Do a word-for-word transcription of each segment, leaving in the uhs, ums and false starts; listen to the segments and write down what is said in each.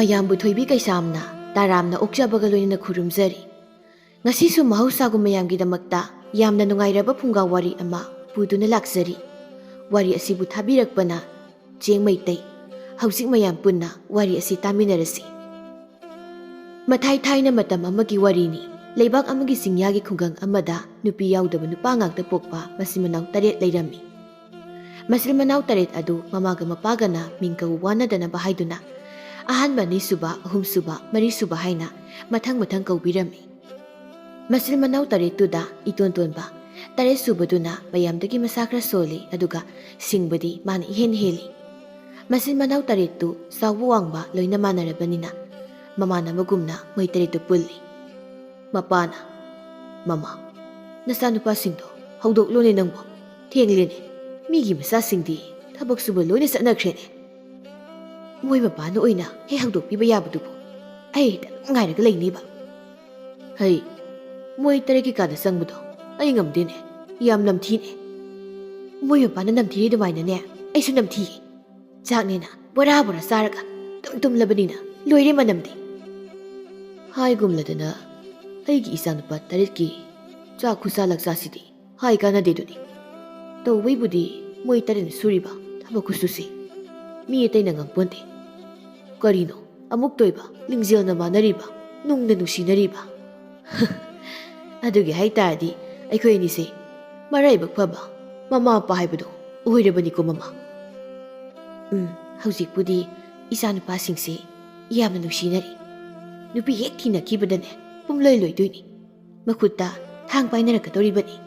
ꯃꯌꯥꯝꯕꯨ ꯊꯣꯏꯕꯤ ꯀꯩꯁꯥꯝꯅ ꯇꯔꯥꯝꯅ ꯑꯣꯛꯆꯕꯒ ꯂꯣꯏꯅꯅ ꯈꯨꯔꯨꯝꯖꯔꯤ꯫ ꯉꯁꯤꯁꯨ ꯃꯍꯧꯁꯥꯒꯨꯝ ꯃꯌꯥꯝꯒꯤꯗꯃꯛꯇ ꯌꯥꯝꯅ ꯅꯨꯡꯉꯥꯏꯔꯕ ꯐꯨꯡꯒꯥ ꯋꯥꯔꯤ ꯑꯃ ꯄꯨꯗꯨꯅ ꯂꯥꯛꯆꯔꯤ꯫ ꯋꯥꯔꯤ ꯑꯁꯤꯕꯨ ꯊꯥꯕꯤꯔꯛꯄꯅ ꯆꯦꯡ ꯃꯩꯇꯩ꯫ ꯍꯧꯖꯤꯛ ꯃꯌꯥꯝ ꯄꯨꯟꯅ ꯋꯥꯔꯤ ꯑꯁꯤ ꯇꯥꯃꯤꯟꯅꯔꯁꯤ꯫ ꯃꯊꯥꯏ ꯊꯥꯏꯅ ꯃꯇꯝ ꯑꯃꯒꯤ ꯋꯥꯔꯤꯅꯤ꯫ ꯂꯩꯕꯥꯛ ꯑꯃꯒꯤ ꯆꯤꯡꯌꯥꯒꯤ ꯈꯨꯡꯒꯪ ꯑꯃꯗ ꯅꯨꯄꯤ ꯌꯥꯎꯗꯕ ꯅꯨꯄꯥ ꯉꯥꯛꯇ ꯄꯣꯛꯄ ꯃꯆꯤꯟ ꯃꯅꯥꯎ ꯇꯔꯦꯠ ꯂꯩꯔꯝꯃꯤ꯫ ꯃꯆꯤꯟ ꯃꯅꯥꯎ ꯇꯔꯦꯠ ꯑꯗꯨ ꯃꯃꯥꯒ ꯃꯄꯥꯒꯅ ꯃꯤꯡ ꯀꯧ ꯋꯥꯅꯗꯅꯕ ꯍꯥꯏꯗꯨꯅ ꯑꯍꯥꯟꯕ, ꯑꯅꯤꯁꯨꯕ, ꯑꯍꯨꯝꯁꯨꯕ, ꯃꯔꯤꯁꯨꯕ ꯍꯥꯏꯅ ꯃꯊꯪ ꯃꯊꯪ ꯀꯧꯕꯤꯔꯝꯃꯤ꯫ ꯃꯆꯤꯟ ꯃꯅꯥꯎ ꯇꯔꯦꯠꯇꯨꯗ ꯏꯇꯣꯟ ꯇꯣꯟꯕ ꯇꯔꯦꯠ ꯁꯨꯕꯗꯨꯅ ꯃꯌꯥꯝꯗꯒꯤ ꯃꯁꯥ ꯈꯔ ꯁꯣꯜꯂꯤ, ꯑꯗꯨꯒ ꯁꯤꯡꯕꯗꯤ ꯃꯥꯅ ꯏꯍꯦꯟ ꯍꯦꯜꯂꯤ꯫ ꯃꯆꯤꯟ ꯃꯅꯥꯎ ꯇꯔꯦꯠꯇꯨ ꯆꯥꯎꯕ ꯋꯥꯡꯕ ꯂꯣꯏꯅ ꯃꯥꯟꯅꯔꯕꯅꯤꯅ ꯃꯃꯥꯟꯅꯕꯒꯨꯝꯅ ꯃꯣꯏ ꯇꯔꯦꯠꯇꯨ ꯄꯨꯜꯂꯤ꯫ ꯃꯄꯥꯅ, "ꯃꯃꯥ, ꯅꯆꯥꯅꯨꯄꯥꯁꯤꯡꯗꯣ ꯍꯧꯗꯣꯛꯂꯣꯅꯦ ꯅꯪꯕꯣ꯫ ꯊꯦꯡꯂꯦꯅꯦ꯫ ꯃꯤꯒꯤ ꯃꯆꯥꯁꯤꯡꯗꯤ ꯊꯕꯛ ꯁꯨꯕ ꯂꯣꯏꯅ ꯆꯠꯅꯈ꯭ꯔꯦꯅꯦ꯫ ꯃꯣꯏ ꯃꯄꯥꯅ ꯑꯣꯏꯅ ꯍꯦꯛ ꯍꯧꯗꯣꯛꯄꯤꯕ ꯌꯥꯕꯗꯨꯕꯨ꯫ ꯑꯩ ꯍꯦꯛꯇ ꯑꯗꯨꯝ ꯉꯥꯏꯔꯒ ꯂꯩꯅꯤꯕ꯫ ꯍꯩ, ꯃꯣꯏ ꯇꯔꯦꯠꯀꯤ ꯀꯥꯗ ꯆꯪꯕꯗꯣ ꯑꯩ ꯉꯝꯗꯦꯅꯦ꯫ ꯌꯥꯝ ꯅꯝꯊꯤꯅꯦ꯫ ꯃꯣꯏ ꯃꯄꯥꯅ ꯅꯝꯊꯤꯔꯤ ꯑꯗꯨꯃꯥꯏꯅꯅꯦ ꯑꯩꯁꯨ ꯅꯝꯊꯤꯌꯦ꯫ ꯆꯥꯛꯅꯦꯅ ꯕꯣꯔꯥ ꯕꯣꯔꯥ ꯆꯥꯔꯒ ꯑꯗꯨꯝ ꯇꯨꯝꯂꯕꯅꯤꯅ ꯂꯣꯏꯔꯦ ꯃꯅꯝꯗꯤ꯫" ꯍꯥꯏꯒꯨꯝꯂꯗꯅ ꯑꯩꯒꯤ ꯏꯆꯥꯅꯨꯄꯥ ꯇꯔꯦꯠꯀꯤ ꯆꯥꯛ ꯈꯨꯆꯥ ꯂꯛꯆꯥꯁꯤꯗꯤ ꯍꯥꯏ ꯀꯥꯟꯅꯗꯦꯗꯨꯅꯤ꯫ ꯇꯧꯕꯩꯕꯨꯗꯤ ꯃꯣꯏ ꯇꯔꯦꯠꯅ ꯁꯨꯔꯤꯕ ꯊꯕꯛ ꯈꯨꯁꯨꯁꯤ ꯃꯤ ꯑꯇꯩꯅ ꯉꯝꯄꯣꯟꯇꯦ꯫ ꯀꯔꯤꯅꯣ ꯑꯃꯨꯛ ꯇꯣꯏꯕ ꯂꯤꯡꯖꯦꯜꯅ ꯃꯥꯟꯅꯔꯤꯕ, ꯅꯨꯡꯅ ꯅꯨꯡꯁꯤꯅꯔꯤꯕ? ꯑꯗꯨꯒꯤ ꯍꯥꯏ ꯇꯥꯔꯗꯤ ꯑꯩꯈꯣꯏ ꯑꯅꯤꯁꯦ ꯃꯔꯥꯏꯕꯛ ꯐꯕ ꯃꯃꯥ ꯃꯄꯥ ꯍꯥꯏꯕꯗꯣ ꯑꯣꯏꯔꯕꯅꯤꯀꯣ ꯃꯃꯥ꯫ ꯎꯝ, ꯍꯧꯖꯤꯛꯄꯨꯗꯤ ꯏꯆꯥꯅꯨꯄꯥꯁꯤꯡꯁꯦ ꯌꯥꯝꯅ ꯅꯨꯡꯁꯤꯅꯔꯤ꯫ ꯅꯨꯄꯤ ꯍꯦꯛ ꯊꯤꯅꯈꯤꯕꯗꯅꯦ ꯄꯨꯝꯂꯣꯏ ꯂꯣꯏꯗꯣꯏꯅꯤ꯫ ꯃꯈꯨꯠꯇ ꯊꯥꯡ ꯄꯥꯏꯅꯔꯛꯀꯗꯧꯔꯤꯕꯅꯤ꯫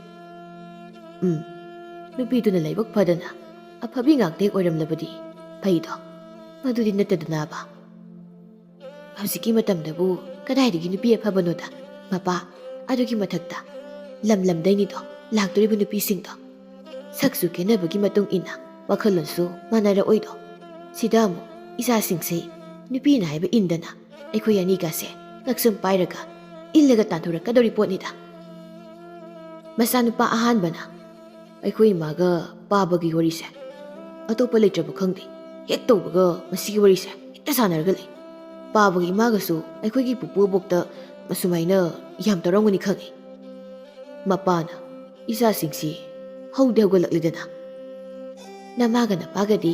ꯎꯝ, ꯅꯨꯄꯤꯗꯨꯅ ꯂꯥꯏꯕꯛ ꯐꯗꯅ ꯑꯐꯕꯤ ꯉꯥꯛꯇ ꯍꯦꯛ ꯑꯣꯏꯔꯝꯂꯕꯗꯤ ꯐꯩꯗꯣ, ꯃꯗꯨꯗꯤ ꯅꯠꯇꯗꯅꯕ꯫ ꯍꯧꯖꯤꯛꯀꯤ ꯃꯇꯝꯗꯕꯨ ꯀꯗꯥꯏꯗꯒꯤ ꯅꯨꯄꯤ ꯑꯐꯕꯅꯣꯗ, ꯃꯄꯥ? ꯑꯗꯨꯒꯤ ꯃꯊꯛꯇ ꯂꯝ ꯂꯝꯗꯩꯅꯤꯗꯣ ꯂꯥꯛꯇꯣꯔꯤꯕ ꯅꯨꯄꯤꯁꯤꯡꯗꯣ꯫ ꯁꯛꯁꯨ ꯈꯦꯠꯅꯕꯒꯤ ꯃꯇꯨꯡ ꯏꯟꯅ ꯋꯥꯈꯜꯂꯣꯟꯁꯨ ꯃꯥꯟꯅꯔꯛꯑꯣꯏꯗꯣ꯫ ꯁꯤꯗ ꯑꯃꯨꯛ ꯏꯆꯥꯁꯤꯡꯁꯦ ꯅꯨꯄꯤꯅ ꯍꯥꯏꯕ ꯏꯟꯗꯅ ꯑꯩꯈꯣꯏ ꯑꯅꯤꯒꯁꯦ ꯉꯛꯁꯝ ꯄꯥꯏꯔꯒ ꯏꯜꯂꯒ ꯇꯥꯟꯊꯣꯔꯛꯀꯗꯧꯔꯤ ꯄꯣꯠꯅꯤꯗ꯫ ꯃꯆꯥꯅꯨꯄꯥ ꯑꯍꯥꯟꯕꯅ, "ꯑꯩꯈꯣꯏ ꯏꯃꯥꯒ ꯄꯥꯕꯒꯤ ꯋꯥꯔꯤꯁꯦ ꯑꯇꯣꯞꯄ ꯂꯩꯇ꯭ꯔꯕ ꯈꯪꯗꯦ, ꯍꯦꯛ ꯇꯧꯕꯒ ꯃꯁꯤꯒꯤ ꯋꯥꯔꯤꯁꯦ ꯍꯦꯛꯇ ꯁꯥꯟꯅꯔꯒ ꯂꯩ꯫ ꯄꯥꯕꯒ ꯏꯃꯥꯒꯁꯨ ꯑꯩꯈꯣꯏꯒꯤ ꯄꯨꯄꯨ ꯑꯕꯣꯛꯇ ꯑꯁꯨꯃꯥꯏꯅ ꯌꯥꯝ ꯇꯧꯔꯝꯒꯅꯤ ꯈꯪꯉꯤ꯫ ꯃꯄꯥꯅ, "ꯏꯆꯥꯁꯤꯡꯁꯤ ꯍꯧꯗꯤ ꯍꯧꯒꯠꯂꯛꯂꯦꯗꯅ꯫ ꯅꯃꯥꯒ ꯅꯄꯥꯒꯗꯤ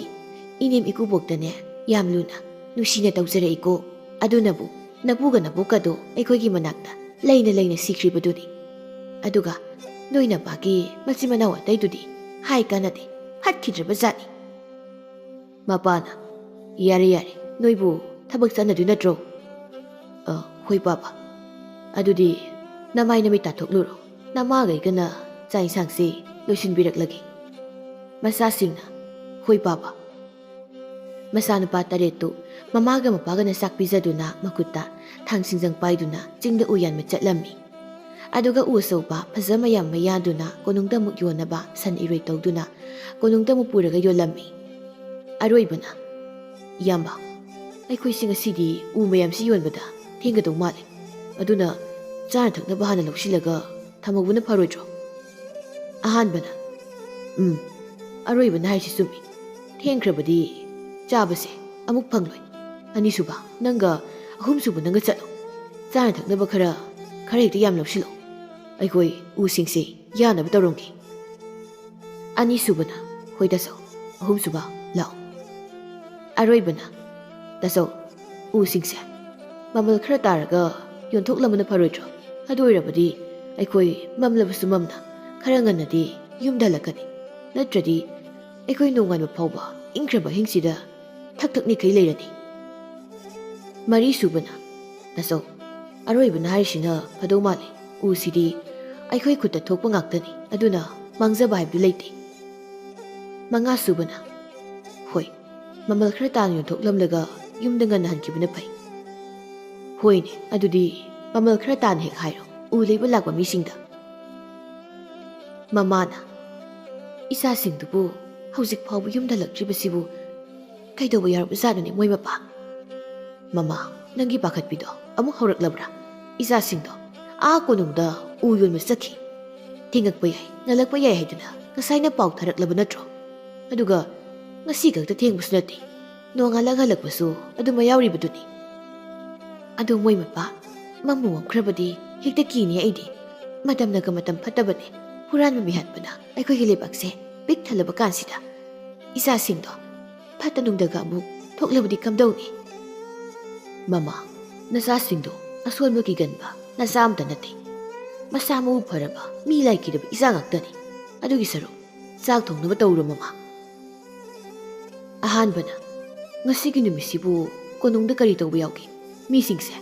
ꯏꯅꯦꯝ ꯏꯀꯨꯕꯣꯛꯇꯅꯦ ꯌꯥꯝ ꯂꯨꯅ ꯅꯨꯡꯁꯤꯅ ꯇꯧꯖꯔꯛꯏꯀꯣ꯫ ꯑꯗꯨꯅꯕꯨ ꯅꯄꯨꯒ ꯅꯄꯣꯛꯀꯗꯣ ꯑꯩꯈꯣꯏꯒꯤ ꯃꯅꯥꯛꯇ ꯂꯩꯅ ꯂꯩꯅ ꯁꯤꯈ꯭ꯔꯤꯕꯗꯨꯅꯤ꯫ ꯑꯗꯨꯒ ꯅꯣꯏ ꯅꯄꯥꯒꯤ ꯃꯆꯤꯟ ꯃꯅꯥꯎ ꯑꯇꯩꯗꯨꯗꯤ ꯍꯥꯏ ꯀꯥꯟꯅꯗꯦ, ꯍꯠꯈꯤꯗ꯭ꯔꯕ ꯖꯥꯠꯅꯤ꯫" ꯃꯄꯥꯅ, "ꯌꯥꯔꯦ, ꯌꯥꯔꯦ, ꯅꯣꯏꯕꯨ ꯊꯕꯛ ꯆꯠꯅꯗꯣꯏ ꯅꯠꯇ꯭ꯔꯣ?" "ꯑ, ꯍꯣꯏ ꯄꯥꯕ꯫ ꯑꯗꯨꯗꯤ ꯅꯃꯥꯏ ꯅꯃꯤꯠ ꯇꯥꯊꯣꯛꯂꯨꯔꯣ, ꯅꯃꯥꯒꯩꯒꯅ ꯆꯥꯛ ꯏꯟꯁꯥꯡꯁꯤ ꯂꯣꯏꯁꯤꯟꯕꯤꯔꯛꯂꯒꯦ꯫" ꯃꯆꯥꯁꯤꯡꯅ, "ꯍꯣꯏ ꯄꯥꯕ꯫" ꯃꯆꯥꯅꯨꯄꯥ ꯇꯔꯦꯠꯇꯨ ꯃꯃꯥꯒ ꯃꯄꯥꯒꯅ ꯆꯥꯛ ꯄꯤꯖꯗꯨꯅ ꯃꯈꯨꯠꯇ ꯊꯥꯡ ꯁꯤꯡꯖꯪ ꯄꯥꯏꯗꯨꯅ ꯆꯤꯡꯗ ꯎ ꯌꯥꯟꯕ ꯆꯠꯂꯝꯃꯤ꯫ ꯑꯗꯨꯒ ꯎ ꯑꯆꯧꯕ ꯐꯖ ꯃꯌꯥꯝ ꯃꯌꯥꯗꯨꯅ ꯀꯣꯅꯨꯡꯗ ꯑꯃꯨꯛ ꯌꯣꯟꯅꯕ ꯁꯟ ꯏꯔꯣꯏ ꯇꯧꯗꯨꯅ ꯀꯣꯅꯨꯡꯗ ꯑꯃꯨꯛ ꯄꯨꯔꯒ ꯌꯣꯜꯂꯝꯃꯤ꯫ ꯑꯔꯣꯏꯕꯅ, "ꯏꯌꯥꯝꯕ, ꯑꯩꯈꯣꯏꯁꯤ ꯉꯁꯤꯗꯤ ꯎ ꯃꯌꯥꯝꯁꯤ ꯌꯣꯟꯕꯗ ꯊꯦꯡꯒꯗꯧ ꯃꯥꯜꯂꯦ꯫ ꯑꯗꯨꯅ ꯆꯥꯅ ꯊꯛꯅꯕ ꯍꯥꯟꯅ ꯂꯧꯁꯤꯜꯂꯒ ꯊꯝꯍꯧꯕꯅ ꯐꯔꯣꯏꯗ꯭ꯔꯣ?" ꯑꯍꯥꯟꯕꯅ, "ꯎꯝ, ꯑꯔꯣꯏꯕꯅ ꯍꯥꯏꯁꯤ ꯆꯨꯝꯃꯤ꯫ ꯊꯦꯡꯈ꯭ꯔꯕꯗꯤ ꯆꯥꯕꯁꯦ ꯑꯃꯨꯛ ꯐꯪꯂꯣꯏ꯫ ꯑꯅꯤꯁꯨꯕ ꯅꯪꯒ, ꯑꯍꯨꯝꯁꯨꯕ ꯅꯪꯒ ꯆꯠꯂꯣ꯫ ꯆꯥꯅ ꯊꯛꯅꯕ ꯈꯔ, ꯈꯔ ꯍꯦꯛꯇ ꯌꯥꯝ ꯂꯧꯁꯤꯜꯂꯣ꯫ ꯑꯩꯈꯣꯏ ꯎꯁꯤꯡꯁꯦ ꯌꯥꯅꯕ ꯇꯧꯔꯝꯒꯦ꯫" ꯑꯅꯤꯁꯨꯕꯅ, "ꯍꯣꯏ ꯇꯥꯆꯧ꯫" ꯑꯍꯨꯝꯁꯨꯕ, "ꯂꯥꯛꯑꯣ꯫" ꯑꯔꯣꯏꯕꯅ, "ꯇꯥꯆꯧ, ꯎꯁꯤꯡꯁꯦ ꯃꯃꯜ ꯈꯔ ꯇꯥꯔꯒ ꯌꯣꯟꯊꯣꯛꯂꯝꯕꯅ ꯐꯔꯣꯏꯗ꯭ꯔꯣ? ꯑꯗꯨ ꯑꯣꯏꯔꯕꯗꯤ ꯑꯩꯈꯣꯏ ꯃꯝꯂꯕꯁꯨ ꯃꯝꯅ ꯈꯔ ꯉꯟꯅꯗꯤ ꯌꯨꯝꯗ ꯍꯜꯂꯛꯀꯅꯤ꯫ ꯅꯠꯇ꯭ꯔꯗꯤ ꯑꯩꯈꯣꯏ ꯅꯣꯡꯉꯥꯟꯕ ꯐꯥꯎꯕ ꯏꯪꯈ꯭ꯔꯕ ꯑꯍꯤꯡꯁꯤꯗ ꯊꯛ ꯊꯛ ꯅꯤꯛꯈꯩ ꯂꯩꯔꯅꯤ꯫" ꯃꯔꯤꯁꯨꯕꯅ, "ꯇꯥꯆꯧ, ꯑꯔꯣꯏꯕꯅ ꯍꯥꯏꯔꯤꯁꯤꯅ ꯐꯗꯧ ꯃꯥꯜꯂꯤ꯫ ꯎꯁꯤꯗꯤ ꯑꯩꯈꯣꯏ ꯈꯨꯠꯇ ꯊꯣꯛꯄ ꯉꯥꯛꯇꯅꯤ, ꯑꯗꯨꯅ ꯃꯥꯡꯖꯕ ꯍꯥꯏꯕꯗꯨ ꯂꯩꯇꯦ꯫" ꯃꯉꯥꯁꯨꯕꯅ, "ꯍꯣꯏ, ꯃꯃꯜ ꯈꯔ ꯇꯥꯅ ꯌꯣꯟꯊꯣꯛꯂꯝꯂꯒ ꯌꯨꯝꯗ ꯉꯟꯅ ꯍꯟꯈꯤꯕꯅ ꯐꯩ꯫" "ꯍꯣꯏꯅꯦ, ꯑꯗꯨꯗꯤ ꯃꯃꯜ ꯈꯔ ꯇꯥꯅ ꯍꯦꯛ ꯍꯥꯏꯔꯣ, ꯎ ꯂꯩꯕ ꯂꯥꯛꯄ ꯃꯤꯁꯤꯡꯗ꯫" ꯃꯃꯥꯅ, "ꯏꯆꯥꯁꯤꯡꯗꯨꯕꯨ ꯍꯧꯖꯤꯛ ꯐꯥꯎꯕ ꯌꯨꯝꯗ ꯍꯜꯂꯛꯇ꯭ꯔꯤꯕꯁꯤꯕꯨ ꯀꯩꯗꯧꯕ ꯌꯥꯎꯔꯕꯖꯥꯠꯅꯣꯅꯦ ꯃꯣꯏ ꯃꯄꯥ? ꯃꯃꯥ, ꯅꯪꯒꯤ ꯄꯥꯈꯠꯄꯤꯗꯣ ꯑꯃꯨꯛ ꯍꯧꯔꯛꯂꯕ꯭ꯔꯥ? ꯏꯆꯥꯁꯤꯡꯗꯣ ꯑꯥ ꯀꯣꯅꯨꯡꯗ ꯎ ꯌꯣꯟꯕ ꯆꯠꯈꯤ꯫ ꯊꯦꯡꯉꯛꯄ ꯌꯥꯏ, ꯉꯜꯂꯛꯄ ꯌꯥꯏ ꯍꯥꯏꯗꯨꯅ ꯉꯁꯥꯏꯅ ꯄꯥꯎ ꯊꯥꯔꯛꯂꯕ ꯅꯠꯇ꯭ꯔꯣ? ꯑꯗꯨꯒ ꯉꯁꯤ ꯈꯛꯇ ꯊꯦꯡꯕꯁꯨ ꯅꯠꯇꯦ, ꯅꯣꯡꯉꯥꯜꯂꯒ ꯍꯜꯂꯛꯄꯁꯨ ꯑꯗꯨꯝ ꯌꯥꯎꯔꯤꯕꯗꯨꯅꯤ꯫ ꯑꯗꯨ ꯃꯣꯏ ꯃꯄꯥ ꯃꯝꯕꯨ ꯃꯝꯈ꯭ꯔꯕꯗꯤ ꯍꯦꯛꯇ ꯀꯤꯅꯤ ꯑꯩꯗꯤ꯫ ꯃꯇꯝꯅꯒ ꯃꯇꯝ ꯐꯠꯇꯕꯅꯦ꯫ ꯍꯨꯔꯥꯟꯕ ꯃꯤꯍꯥꯠꯄꯅ ꯑꯩꯈꯣꯏꯒꯤ ꯂꯩꯕꯥꯛꯁꯦ ꯄꯤꯛ ꯊꯜꯂꯕ ꯀꯥꯟꯁꯤꯗ ꯏꯆꯥꯁꯤꯡꯗꯣ ꯐꯠꯇ ꯅꯨꯡꯗꯒ ꯑꯃꯨꯛ ꯊꯣꯛꯂꯕꯗꯤ ꯀꯝꯗꯧꯅꯤ? ꯃꯃꯥ, ꯅꯆꯥꯁꯤꯡꯗꯣ ꯑꯁꯣꯟꯕ ꯀꯤꯒꯟꯕ ꯅꯆꯥ ꯑꯝꯇ ꯅꯠꯇꯦ꯫ ꯃꯁꯥ ꯃꯎ ꯐꯔꯕ ꯃꯤ ꯂꯥꯏ ꯀꯤꯗꯕ ꯏꯆꯥ ꯉꯥꯛꯇꯅꯤ꯫ ꯑꯗꯨꯒꯤ ꯁꯔꯨꯛ ꯆꯥꯛ ꯊꯣꯡꯅꯕ ꯇꯧꯔꯣ ꯃꯃꯥ꯫ ꯑꯍꯥꯟꯕꯅ, ꯉꯁꯤꯒꯤ ꯅꯨꯃꯤꯠꯁꯤꯕꯨ ꯀꯣꯅꯨꯡꯗ ꯀꯔꯤ ꯇꯧꯕ ꯌꯥꯎꯒꯦ? ꯃꯤꯁꯤꯡꯁꯦ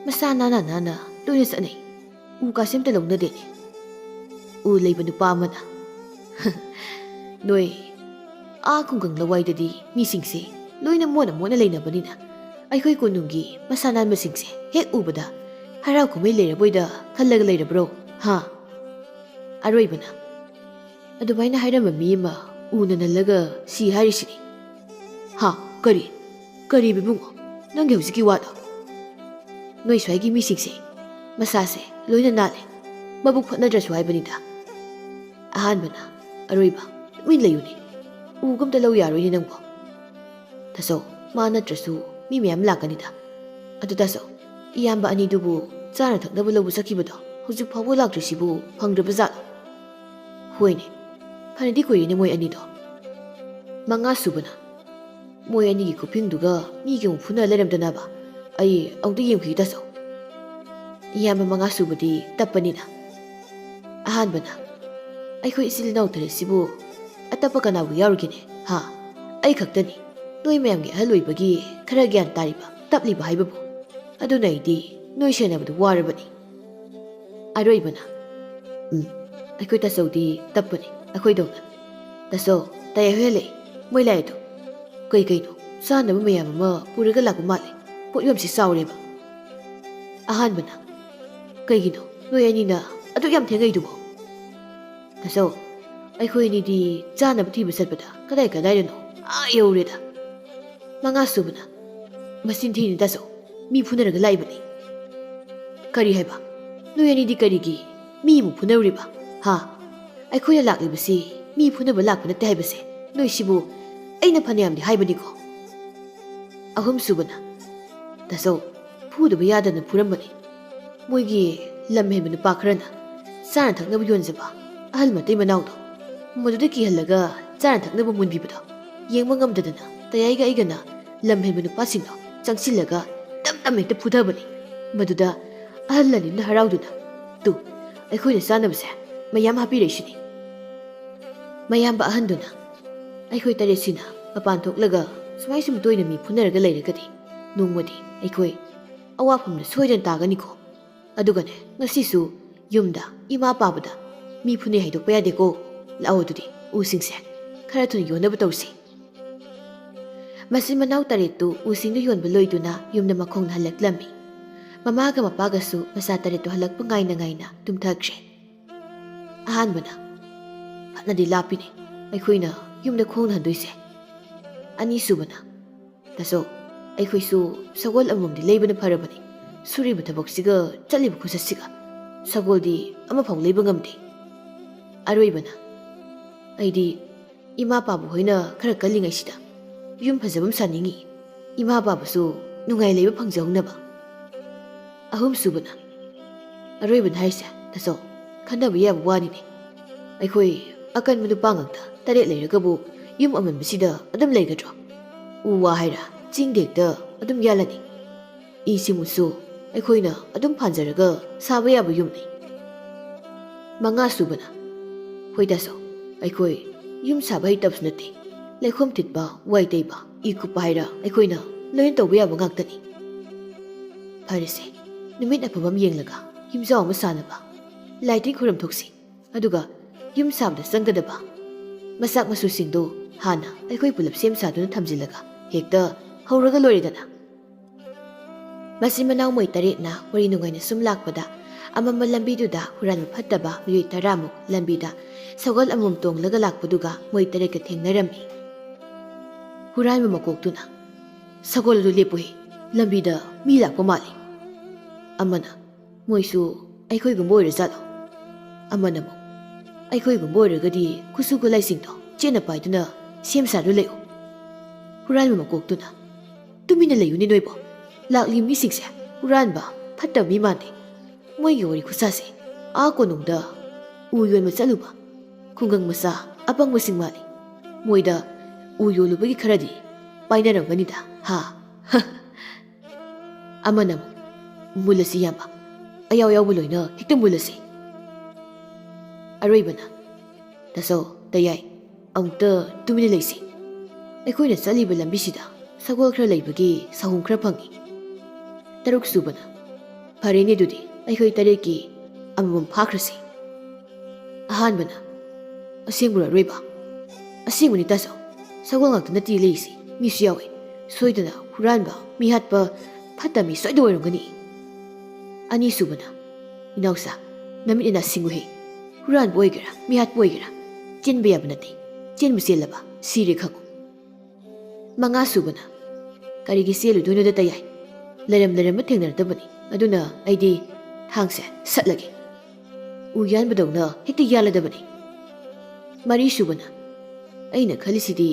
ꯃꯁꯥ ꯅꯥꯟꯅ ꯅꯥꯟꯅ ꯂꯣꯏꯅ ꯆꯠꯅꯩ꯫ ꯎ ꯀꯥꯁꯦ ꯑꯝꯇ ꯂꯧꯅꯗꯦꯅꯦ꯫ ꯎ ꯂꯩꯕ ꯅꯨꯄꯥ ꯑꯃꯅ, ꯅꯣꯏ ꯑꯥ ꯈꯨꯡꯒꯪ ꯂꯋꯥꯏꯗꯗꯤ ꯃꯤꯁꯤꯡꯁꯦ ꯂꯣꯏꯅ ꯃꯣꯠꯅ ꯃꯣꯠꯅ ꯂꯩꯅꯕꯅꯤꯅ ꯑꯩꯈꯣꯏ ꯀꯣꯅꯨꯡꯒꯤ ꯃꯁꯥ ꯅꯥꯟꯕꯁꯤꯡꯁꯦ ꯍꯦꯛ ꯎꯕꯗ ꯍꯔꯥꯎ ꯀꯨꯝꯍꯩ ꯂꯩꯔꯕꯣꯏꯗ ꯈꯜꯂꯒ ꯂꯩꯔꯕ꯭ꯔꯣ? ꯍꯥ? ꯑꯔꯣꯏꯕꯅ, ꯑꯗꯨꯃꯥꯏꯅ ꯍꯥꯏꯔꯝꯕ ꯃꯤ ꯑꯃ ꯎꯅ ꯅꯜꯂꯒ ꯁꯤ ꯍꯥꯏꯔꯤꯁꯤꯅꯤ꯫ ꯍꯥ? ꯀꯔꯤ? ꯀꯔꯤ ꯏꯕꯨꯡꯉꯣ? ꯅꯪꯒꯤ ꯍꯧꯖꯤꯛꯀꯤ ꯋꯥꯗꯣ? ꯅꯣꯏ ꯁ꯭ꯋꯥꯏꯒꯤ ꯃꯤꯁꯤꯡꯁꯦ ꯃꯁꯥꯁꯦ ꯂꯣꯏꯅ ꯅꯥꯜꯂꯦ꯫ ꯃꯕꯨꯛ ꯐꯠꯅꯗ꯭ꯔꯁꯨ ꯍꯥꯏꯕꯅꯤꯗ꯫ ꯑꯍꯥꯟꯕꯅ, ꯑꯔꯣꯏꯕ, ꯇꯨꯃꯤꯟ ꯂꯩꯌꯨꯅꯦ꯫ ꯎꯒ ꯑꯝꯇ ꯂꯧ ꯌꯥꯔꯣꯏꯅꯦ ꯅꯪꯕꯣ꯫ ꯇꯥꯆꯧ, ꯃꯥ ꯅꯠꯇ꯭ꯔꯁꯨ ꯃꯤ ꯃꯌꯥꯝ ꯂꯥꯛꯀꯅꯤꯗ꯫ ꯑꯗꯨ ꯇꯥꯆꯧ, ꯏꯌꯥꯝꯕ ꯑꯅꯤꯗꯨꯕꯨ ꯆꯥꯅ ꯊꯛꯅꯕ ꯂꯧꯕ ꯆꯠꯈꯤꯕꯗꯣ ꯍꯧꯖꯤꯛ ꯐꯥꯎꯕ ꯂꯥꯛꯇ꯭ꯔꯤꯁꯤꯕꯨ ꯐꯪꯗ꯭ꯔꯕ ꯖꯥꯠꯂꯣ? ꯍꯣꯏꯅꯦ, ꯐꯅꯗꯤ ꯀꯨꯏꯔꯦꯅꯦ ꯃꯣꯏ ꯑꯅꯤꯗꯣ꯫ ꯃꯉꯥ ꯁꯨꯕꯅ, ꯃꯣꯏ ꯑꯅꯤꯒꯤ ꯈꯨꯐꯤꯡꯗꯨꯒ ꯃꯤꯒ ꯑꯃꯨꯛ ꯐꯨꯅ ꯂꯩꯔꯝꯗꯅꯕ꯫ ꯑꯩ ꯑꯃꯨꯛꯇ ꯌꯦꯡꯈꯤꯒꯦ ꯇꯥꯆꯧ꯫ ꯏꯌꯥꯝꯕ ꯃꯉꯥ ꯁꯨꯕꯗꯤ ꯇꯞꯄꯅꯤꯅ꯫ ꯑꯍꯥꯟꯕꯅ, ꯑꯩꯈꯣꯏ ꯏꯆꯤꯜ ꯏꯅꯥꯎ ꯇꯔꯦꯠꯁꯤꯕꯨ ꯑꯇꯞꯄ ꯀꯅꯥꯕꯨ ꯌꯥꯎꯔꯤꯒꯦꯅꯦ? ꯍꯥ? ꯑꯩ ꯈꯛꯇꯅꯤ꯫ ꯅꯣꯏ ꯃꯌꯥꯝꯒꯤ ꯑꯍꯜ ꯑꯣꯏꯕꯒꯤ ꯈꯔ ꯒ꯭ꯌꯥꯟ ꯇꯥꯔꯤꯕ, ꯇꯞꯂꯤꯕ ꯍꯥꯏꯕꯕꯨ꯫ ꯑꯗꯨꯅ ꯑꯩꯗꯤ ꯅꯣꯏ ꯁꯦꯟꯅꯕꯗ ꯋꯥꯔꯕꯅꯤ꯫ ꯑꯔꯣꯏꯕꯅ, ꯎꯝ, ꯑꯩꯈꯣꯏ ꯇꯥꯆꯧꯗꯤ ꯇꯞꯄꯅꯤ, ꯑꯩꯈꯣꯏꯗꯧꯅ꯫ ꯇꯥꯆꯧ, ꯇꯌꯥꯏ ꯍꯣꯏ ꯍꯜꯂꯛꯑꯦ, ꯃꯣꯏ ꯂꯥꯛꯑꯦꯗꯣ꯫ ꯀꯩ ꯀꯩꯅꯣ, ꯆꯥꯅꯕ ꯃꯌꯥꯝ ꯑꯃ ꯄꯨꯔꯒ ꯂꯥꯛꯄ ꯃꯥꯜꯂꯦ꯫ ꯄꯣꯠꯌꯣꯝꯁꯤ ꯆꯥꯎꯔꯦꯕ꯫ ꯑꯍꯥꯟꯕꯅ, ꯀꯩꯒꯤꯅꯣ ꯅꯣꯏ ꯑꯅꯤꯅ ꯑꯗꯨꯛ ꯌꯥꯝ ꯊꯦꯡꯉꯛꯏꯗꯨꯕꯣ? ꯇꯥꯆꯧ, ꯑꯩꯈꯣꯏ ꯑꯅꯤꯗꯤ ꯆꯥꯅꯕ ꯊꯤꯕ ꯆꯠꯄꯗ ꯀꯗꯥꯏ ꯀꯗꯥꯏꯗꯅꯣ ꯑꯥ ꯌꯧꯔꯦꯗ꯫ ꯃꯉꯥ ꯁꯨꯕꯅ, ꯃꯆꯤꯟ ꯊꯤꯅꯤ ꯇꯥꯆꯧ, ꯃꯤ ꯐꯨꯅꯔꯒ ꯂꯥꯛꯏꯕꯅꯤ꯫ ꯀꯔꯤ ꯍꯥꯏꯕ? ꯅꯣꯏ ꯑꯅꯤꯗꯤ ꯀꯔꯤꯒꯤ ꯃꯤ ꯑꯃꯨꯛ ꯐꯨꯅꯔꯨꯔꯤꯕ? ꯍꯥ? ꯑꯩꯈꯣꯏꯅ ꯂꯥꯛꯂꯤꯕꯁꯤ ꯃꯤ ꯐꯨꯅꯕ ꯂꯥꯛꯄ ꯅꯠꯇꯦ ꯍꯥꯏꯕꯁꯦ ꯅꯣꯏꯁꯤꯕꯨ ꯑꯩꯅ ꯐꯅꯌꯥꯝꯗꯤ ꯍꯥꯏꯕꯅꯤꯀꯣ꯫ ꯑꯍꯨꯝ ꯁꯨꯕꯅ, ꯇꯥꯆꯧ, ꯐꯨꯗꯕ ꯌꯥꯗꯅ ꯐꯨꯔꯝꯕꯅꯤ꯫ ꯃꯣꯏꯒꯤ ꯂꯝ ꯍꯦꯟꯕ ꯅꯨꯄꯥ ꯈꯔꯅ ꯆꯥꯅ ꯊꯛꯅꯕ ꯌꯣꯟꯖꯕ ꯑꯍꯜ ꯃꯇꯩ ꯃꯅꯥꯎꯗꯣ, ꯃꯗꯨꯗ ꯀꯤꯍꯜꯂꯒ ꯆꯥꯅ ꯊꯛꯅꯕ ꯃꯨꯟꯕꯤꯕꯗꯣ ꯌꯦꯡꯕ ꯉꯝꯗꯗꯅ ꯇꯌꯥꯏꯒ ꯑꯩꯒꯅ ꯂꯝ ꯍꯦꯟꯕ ꯅꯨꯄꯥꯁꯤꯡꯗꯣ ꯆꯪꯁꯤꯜꯂꯒ ꯇꯝ ꯇꯝ ꯍꯦꯛꯇ ꯐꯨꯊꯕꯅꯤ꯫ ꯃꯗꯨꯗ ꯑꯍꯜ ꯑꯅꯤꯅ ꯍꯔꯥꯎꯗꯨꯅ, "ꯇꯨ, ꯑꯩꯈꯣꯏꯅ ꯆꯥꯅꯕꯁꯦ ꯃꯌꯥꯝ ꯍꯥꯞꯄꯤꯔꯛꯏꯁꯤꯅꯤ"꯫ ꯃꯌꯥꯝꯕ ꯑꯍꯟꯗꯨꯅ, "ꯑꯩꯈꯣꯏ ꯇꯔꯦꯠꯁꯤꯅ ꯃꯄꯥꯟ ꯊꯣꯛꯂꯒ ꯁꯨꯃꯥꯏ ꯁꯨꯝ ꯇꯣꯏꯅ ꯃꯤ ꯐꯨꯅꯔꯒ ꯂꯩꯔꯒꯗꯤ ꯅꯣꯡꯃꯗꯤ ꯑꯩꯈꯣꯏ ꯑꯋꯥꯐꯝꯗ ꯁꯣꯏꯗꯅ ꯇꯥꯒꯅꯤꯀꯣ꯫ ꯑꯗꯨꯒꯅꯦ, ꯉꯁꯤꯁꯨ ꯌꯨꯝꯗ ꯏꯃꯥ ꯄꯥꯕꯗ ꯃꯤ ꯐꯨꯅꯩ ꯍꯥꯏꯗꯣꯛꯄ ꯌꯥꯗꯦꯀꯣ꯫ ꯂꯥꯛꯑꯣ ꯑꯗꯨꯗꯤ, ꯎꯁꯤꯡꯁꯦ ꯈꯔ ꯊꯨꯅ ꯌꯣꯟꯅꯕ ꯇꯧꯁꯤ"꯫ ꯃꯆꯤꯟ ꯃꯅꯥꯎ ꯇꯔꯦꯠꯇꯨ ꯎꯁꯤꯡꯗꯨ ꯌꯣꯟꯕ ꯂꯣꯏꯗꯨꯅ ꯌꯨꯝꯗ ꯃꯈꯣꯡꯅ ꯍꯜꯂꯛꯂꯝꯃꯤ꯫ ꯃꯃꯥꯒ ꯃꯄꯥꯒꯁꯨ ꯃꯆꯥ ꯇꯔꯦꯠꯇꯨ ꯍꯜꯂꯛꯄ ꯉꯥꯏꯅ ꯉꯥꯏꯅ ꯇꯨꯝꯊꯈ꯭ꯔꯦ꯫ ꯑꯍꯥꯟꯕꯅ, "ꯐꯅꯗꯤ ꯂꯥꯞꯄꯤꯅꯦ ꯑꯩꯈꯣꯏꯅ ꯌꯨꯝꯗ ꯈꯣꯡꯅ ꯍꯟꯗꯣꯏꯁꯦ"꯫ ꯑꯅꯤꯁꯨꯕꯅ, "ꯇꯥꯆꯧ, ꯑꯩꯈꯣꯏꯁꯨ ꯁꯒꯣꯜ ꯑꯃꯃꯝꯗꯤ ꯂꯩꯕꯅ ꯐꯔꯕꯅꯤ꯫ ꯁꯨꯔꯤꯕ ꯊꯕꯛꯁꯤꯒ ꯆꯠꯂꯤꯕ ꯈꯨꯆꯠꯁꯤꯒ ꯁꯒꯣꯜꯗꯤ ꯑꯃꯐꯥꯎ ꯂꯩꯕ ꯉꯝꯗꯦ"꯫ ꯑꯔꯣꯏꯕꯅ, "ꯑꯩꯗꯤ ꯏꯃꯥ ꯄꯥꯕꯨ ꯍꯣꯏꯅ ꯈꯔ ꯀꯜꯂꯤꯉꯩꯁꯤꯗ ꯌꯨꯝ ꯐꯖꯕ ꯑꯃ ꯁꯥꯅꯤꯡꯉꯤ, ꯏꯃꯥ ꯄꯥꯕꯁꯨ ꯅꯨꯡꯉꯥꯏ ꯂꯩꯕ ꯐꯪꯖꯍꯧꯅꯕ"꯫ ꯑꯍꯨꯝꯁꯨꯕꯅ, "ꯑꯔꯣꯏꯕꯅ ꯍꯥꯏꯔꯤꯁꯦ, ꯇꯥꯆꯧ, ꯈꯟꯅꯕ ꯌꯥꯕ ꯋꯥꯅꯤꯅꯦ꯫ ꯑꯩꯈꯣꯏ ꯑꯀꯟꯕ ꯅꯨꯄꯥ ꯉꯥꯛꯇ ꯇꯔꯦꯠ ꯂꯩꯔꯒꯕꯨ ꯌꯨꯝ ꯑꯃꯟꯕꯁꯤꯗ ꯑꯗꯨꯝ ꯂꯩꯒꯗ꯭ꯔꯣ? ꯎ ꯋꯥ ꯍꯥꯏꯔ ꯆꯤꯡꯗ ꯍꯦꯛꯇ ꯑꯗꯨꯝ ꯌꯥꯜꯂꯅꯤ꯫ ꯏ ꯁꯤꯃꯨꯠꯁꯨ ꯑꯩꯈꯣꯏꯅ ꯑꯗꯨꯝ ꯐꯥꯟꯖꯔꯒ ꯁꯥꯕ ꯌꯥꯕ ꯌꯨꯝꯅꯤ"꯫ ꯃꯉꯥꯁꯨꯕꯅ, "ꯍꯣꯏ ꯇꯥꯆꯧ, ꯑꯩꯈꯣꯏ ꯌꯨꯝ ꯁꯥꯕ ꯍꯩꯇꯕꯁꯨ ꯅꯠꯇꯦ, ꯂꯩꯈꯣꯝ ꯊꯤꯠꯄ, ꯋꯥꯏ ꯇꯩꯕ, ꯏ ꯀꯨꯞꯄ ꯍꯥꯏꯔ ꯑꯩꯈꯣꯏꯅ ꯂꯣꯏꯅ ꯇꯧꯕ ꯌꯥꯕ ꯉꯥꯛꯇꯅꯤ"꯫ "ꯐꯔꯦꯁꯦ, ꯅꯨꯃꯤꯠ ꯑꯐꯕ ꯑꯃ ꯌꯦꯡꯂꯒ ꯌꯨꯝꯖꯥꯎ ꯑꯃ ꯁꯥꯅꯕ ꯂꯥꯏ ꯇꯤꯟ ꯈꯨꯔꯨꯝ ꯊꯣꯛꯁꯤ꯫ ꯑꯗꯨꯒ ꯌꯨꯝ ꯁꯥꯕꯗ ꯆꯪꯒꯗꯕ ꯃꯆꯥꯛ ꯃꯆꯨꯁꯤꯡꯗꯨ ꯍꯥꯟꯅ ꯑꯩꯈꯣꯏ ꯄꯨꯂꯞ ꯁꯦꯝ ꯁꯥꯗꯨꯅ ꯊꯝꯖꯤꯜꯂꯒ ꯍꯦꯛꯇ ꯍꯧꯔꯒ ꯂꯣꯏꯔꯦꯗꯅ"꯫ ꯃꯆꯤꯟ ꯃꯅꯥꯎ ꯃꯣꯏ ꯇꯔꯦꯠꯅ ꯋꯥꯔꯤ ꯅꯨꯡꯉꯥꯏꯅ ꯁꯨꯝ ꯂꯥꯛꯄꯗ, ꯑꯃꯝꯕ ꯂꯝꯕꯤꯗꯨꯗ ꯍꯨꯔꯥꯟꯕ ꯐꯠꯇꯕ ꯃꯤꯑꯣꯏ ꯇꯔꯥꯃꯨꯛ ꯂꯝꯕꯤꯗ ꯁꯒꯣꯜ ꯑꯃꯃꯝ ꯇꯣꯡꯂꯒ ꯂꯥꯛꯄꯗꯨꯒ ꯃꯣꯏ ꯇꯔꯦꯠꯀ ꯊꯦꯡꯅꯔꯝꯃꯤ꯫ ꯍꯨꯔꯥꯟꯕ ꯃꯀꯣꯛꯇꯨꯅ, "ꯁꯒꯣꯜ ꯑꯗꯨ ꯂꯦꯞꯄꯨꯍꯦ, ꯂꯝꯕꯤꯗ ꯃꯤ ꯂꯥꯛꯄ ꯃꯥꯜꯂꯤ"꯫ ꯑꯃꯅ, "ꯃꯣꯏꯁꯨ ꯑꯩꯈꯣꯏꯒꯨꯝꯕ ꯑꯣꯏꯔꯖꯥꯠꯂꯣ?" ꯑꯃꯅ ꯑꯃꯨꯛ, "ꯑꯩꯈꯣꯏꯒꯨꯝꯕ ꯑꯣꯏꯔꯒꯗꯤ ꯈꯨꯠꯁꯨ ꯈꯨꯠꯂꯥꯏꯁꯤꯡꯗꯣ ꯆꯦꯠꯅ ꯄꯥꯏꯗꯨꯅ ꯁꯦꯝ ꯁꯥꯗꯨꯅ ꯂꯩꯌꯨ"꯫ ꯍꯨꯔꯥꯟꯕ ꯃꯀꯣꯛꯇꯨꯅ, "ꯇꯨꯃꯤꯟꯅ ꯂꯩꯌꯨꯅꯦ ꯅꯣꯏꯕꯣ, ꯂꯥꯛꯂꯤ ꯃꯤꯁꯤꯡꯁꯦ ꯍꯨꯔꯥꯟꯕ ꯐꯠꯇꯕ ꯃꯤ ꯃꯥꯟꯗꯦ꯫ ꯃꯣꯏꯒꯤ ꯋꯥꯔꯤ ꯈꯨꯁꯥꯁꯦ ꯑꯥ ꯀꯣꯅꯨꯡꯗ ꯎ ꯌꯣꯟꯕ ꯆꯠꯂꯨꯕ ꯈꯨꯡꯒꯪ ꯃꯆꯥ ꯑꯄꯪꯕꯁꯤꯡ ꯃꯥꯜꯂꯤ꯫ ꯃꯣꯏꯗ ꯎ ꯌꯣꯜꯂꯨꯕꯒꯤ ꯈꯔꯗꯤ ꯄꯥꯏꯅꯔꯝꯒꯅꯤꯗ, ꯍꯥ? ꯑꯃꯅ ꯑꯃꯨꯛ, "ꯃꯨꯜꯂꯁꯤ ꯏꯌꯥꯝꯕ, ꯑꯌꯥꯎ ꯌꯥꯎꯕ ꯂꯣꯏꯅ ꯍꯦꯛꯇ ꯃꯨꯜꯂꯁꯤ"꯫ ꯑꯔꯣꯏꯕꯅ, "ꯇꯥꯆꯧ, ꯇꯌꯥꯏ, ꯑꯃꯨꯛꯇ ꯇꯨꯃꯤꯟꯅ ꯂꯩꯁꯤ꯫ ꯑꯩꯈꯣꯏꯅ ꯆꯠꯂꯤꯕ ꯂꯝꯕꯤꯁꯤꯗ ꯁꯒꯣꯜ ꯈꯔ ꯂꯩꯕꯒꯤ ꯁꯥꯍꯨꯝ ꯈꯔ ꯐꯪꯉꯤ꯫ ꯇꯔꯨꯛ ꯁꯨꯕꯅ, ꯐꯔꯦꯅꯦ, ꯑꯗꯨꯗꯤ ꯑꯩꯈꯣꯏ ꯇꯔꯦꯠꯀꯤ ꯑꯃꯃꯝ ꯐꯥꯈ꯭ꯔꯁꯤ"꯫ ꯑꯍꯥꯟꯕꯅ, "ꯑꯁꯦꯡꯕꯔꯣ ꯑꯔꯣꯏꯕ?" "ꯑꯁꯦꯡꯕꯅꯤ ꯇꯥꯆꯧ, ꯁꯒꯣꯜ ꯉꯥꯛꯇ ꯅꯠꯇꯦ ꯂꯩꯔꯤꯁꯤ, ꯃꯤꯁꯨ ꯌꯥꯎꯋꯦ꯫ ꯁꯣꯏꯗꯅ ꯍꯨꯔꯥꯟꯕ, ꯃꯤꯍꯥꯠꯄ, ꯐꯠꯇ ꯃꯤ ꯁꯣꯏꯗ ꯑꯣꯏꯔꯝꯒꯅꯤ"꯫ ꯑꯅꯤꯁꯨꯕꯅ, "ꯏꯅꯥꯎꯆꯥ, ꯅꯃꯤꯠ ꯅꯅꯥ ꯁꯤꯡꯉꯨꯍꯦ꯫ ꯍꯨꯔꯥꯟꯕ ꯑꯣꯏꯒꯦꯔꯥ, ꯃꯤꯍꯥꯠꯄ ꯑꯣꯏꯒꯦꯔꯥ, ꯆꯦꯟꯕ ꯌꯥꯕ ꯅꯠꯇꯦ꯫ ꯆꯦꯟꯕꯨ ꯆꯦꯜꯂꯕ, ꯁꯤꯔꯦ ꯈꯪꯉꯨ"꯫ ꯃꯉꯥꯁꯨꯕꯅ, "ꯀꯔꯤꯒꯤ ꯆꯦꯜꯂꯨꯗꯣꯏꯅꯣꯗ ꯇꯌꯥꯏ? ꯂꯩꯔꯝ ꯂꯩꯔꯝꯕ ꯊꯦꯡꯅꯔꯗꯕꯅꯤ, ꯑꯗꯨꯅ ꯑꯩꯗꯤ ꯊꯥꯡꯁꯦ ꯁꯠꯂꯒꯦ꯫ ꯎ ꯌꯥꯟꯕꯗꯧꯅ ꯍꯦꯛꯇ ꯌꯥꯜꯂꯗꯕꯅꯤ"꯫ ꯃꯔꯤꯁꯨꯕꯅ, "ꯑꯩꯅ ꯈꯜꯂꯤꯁꯤꯗꯤ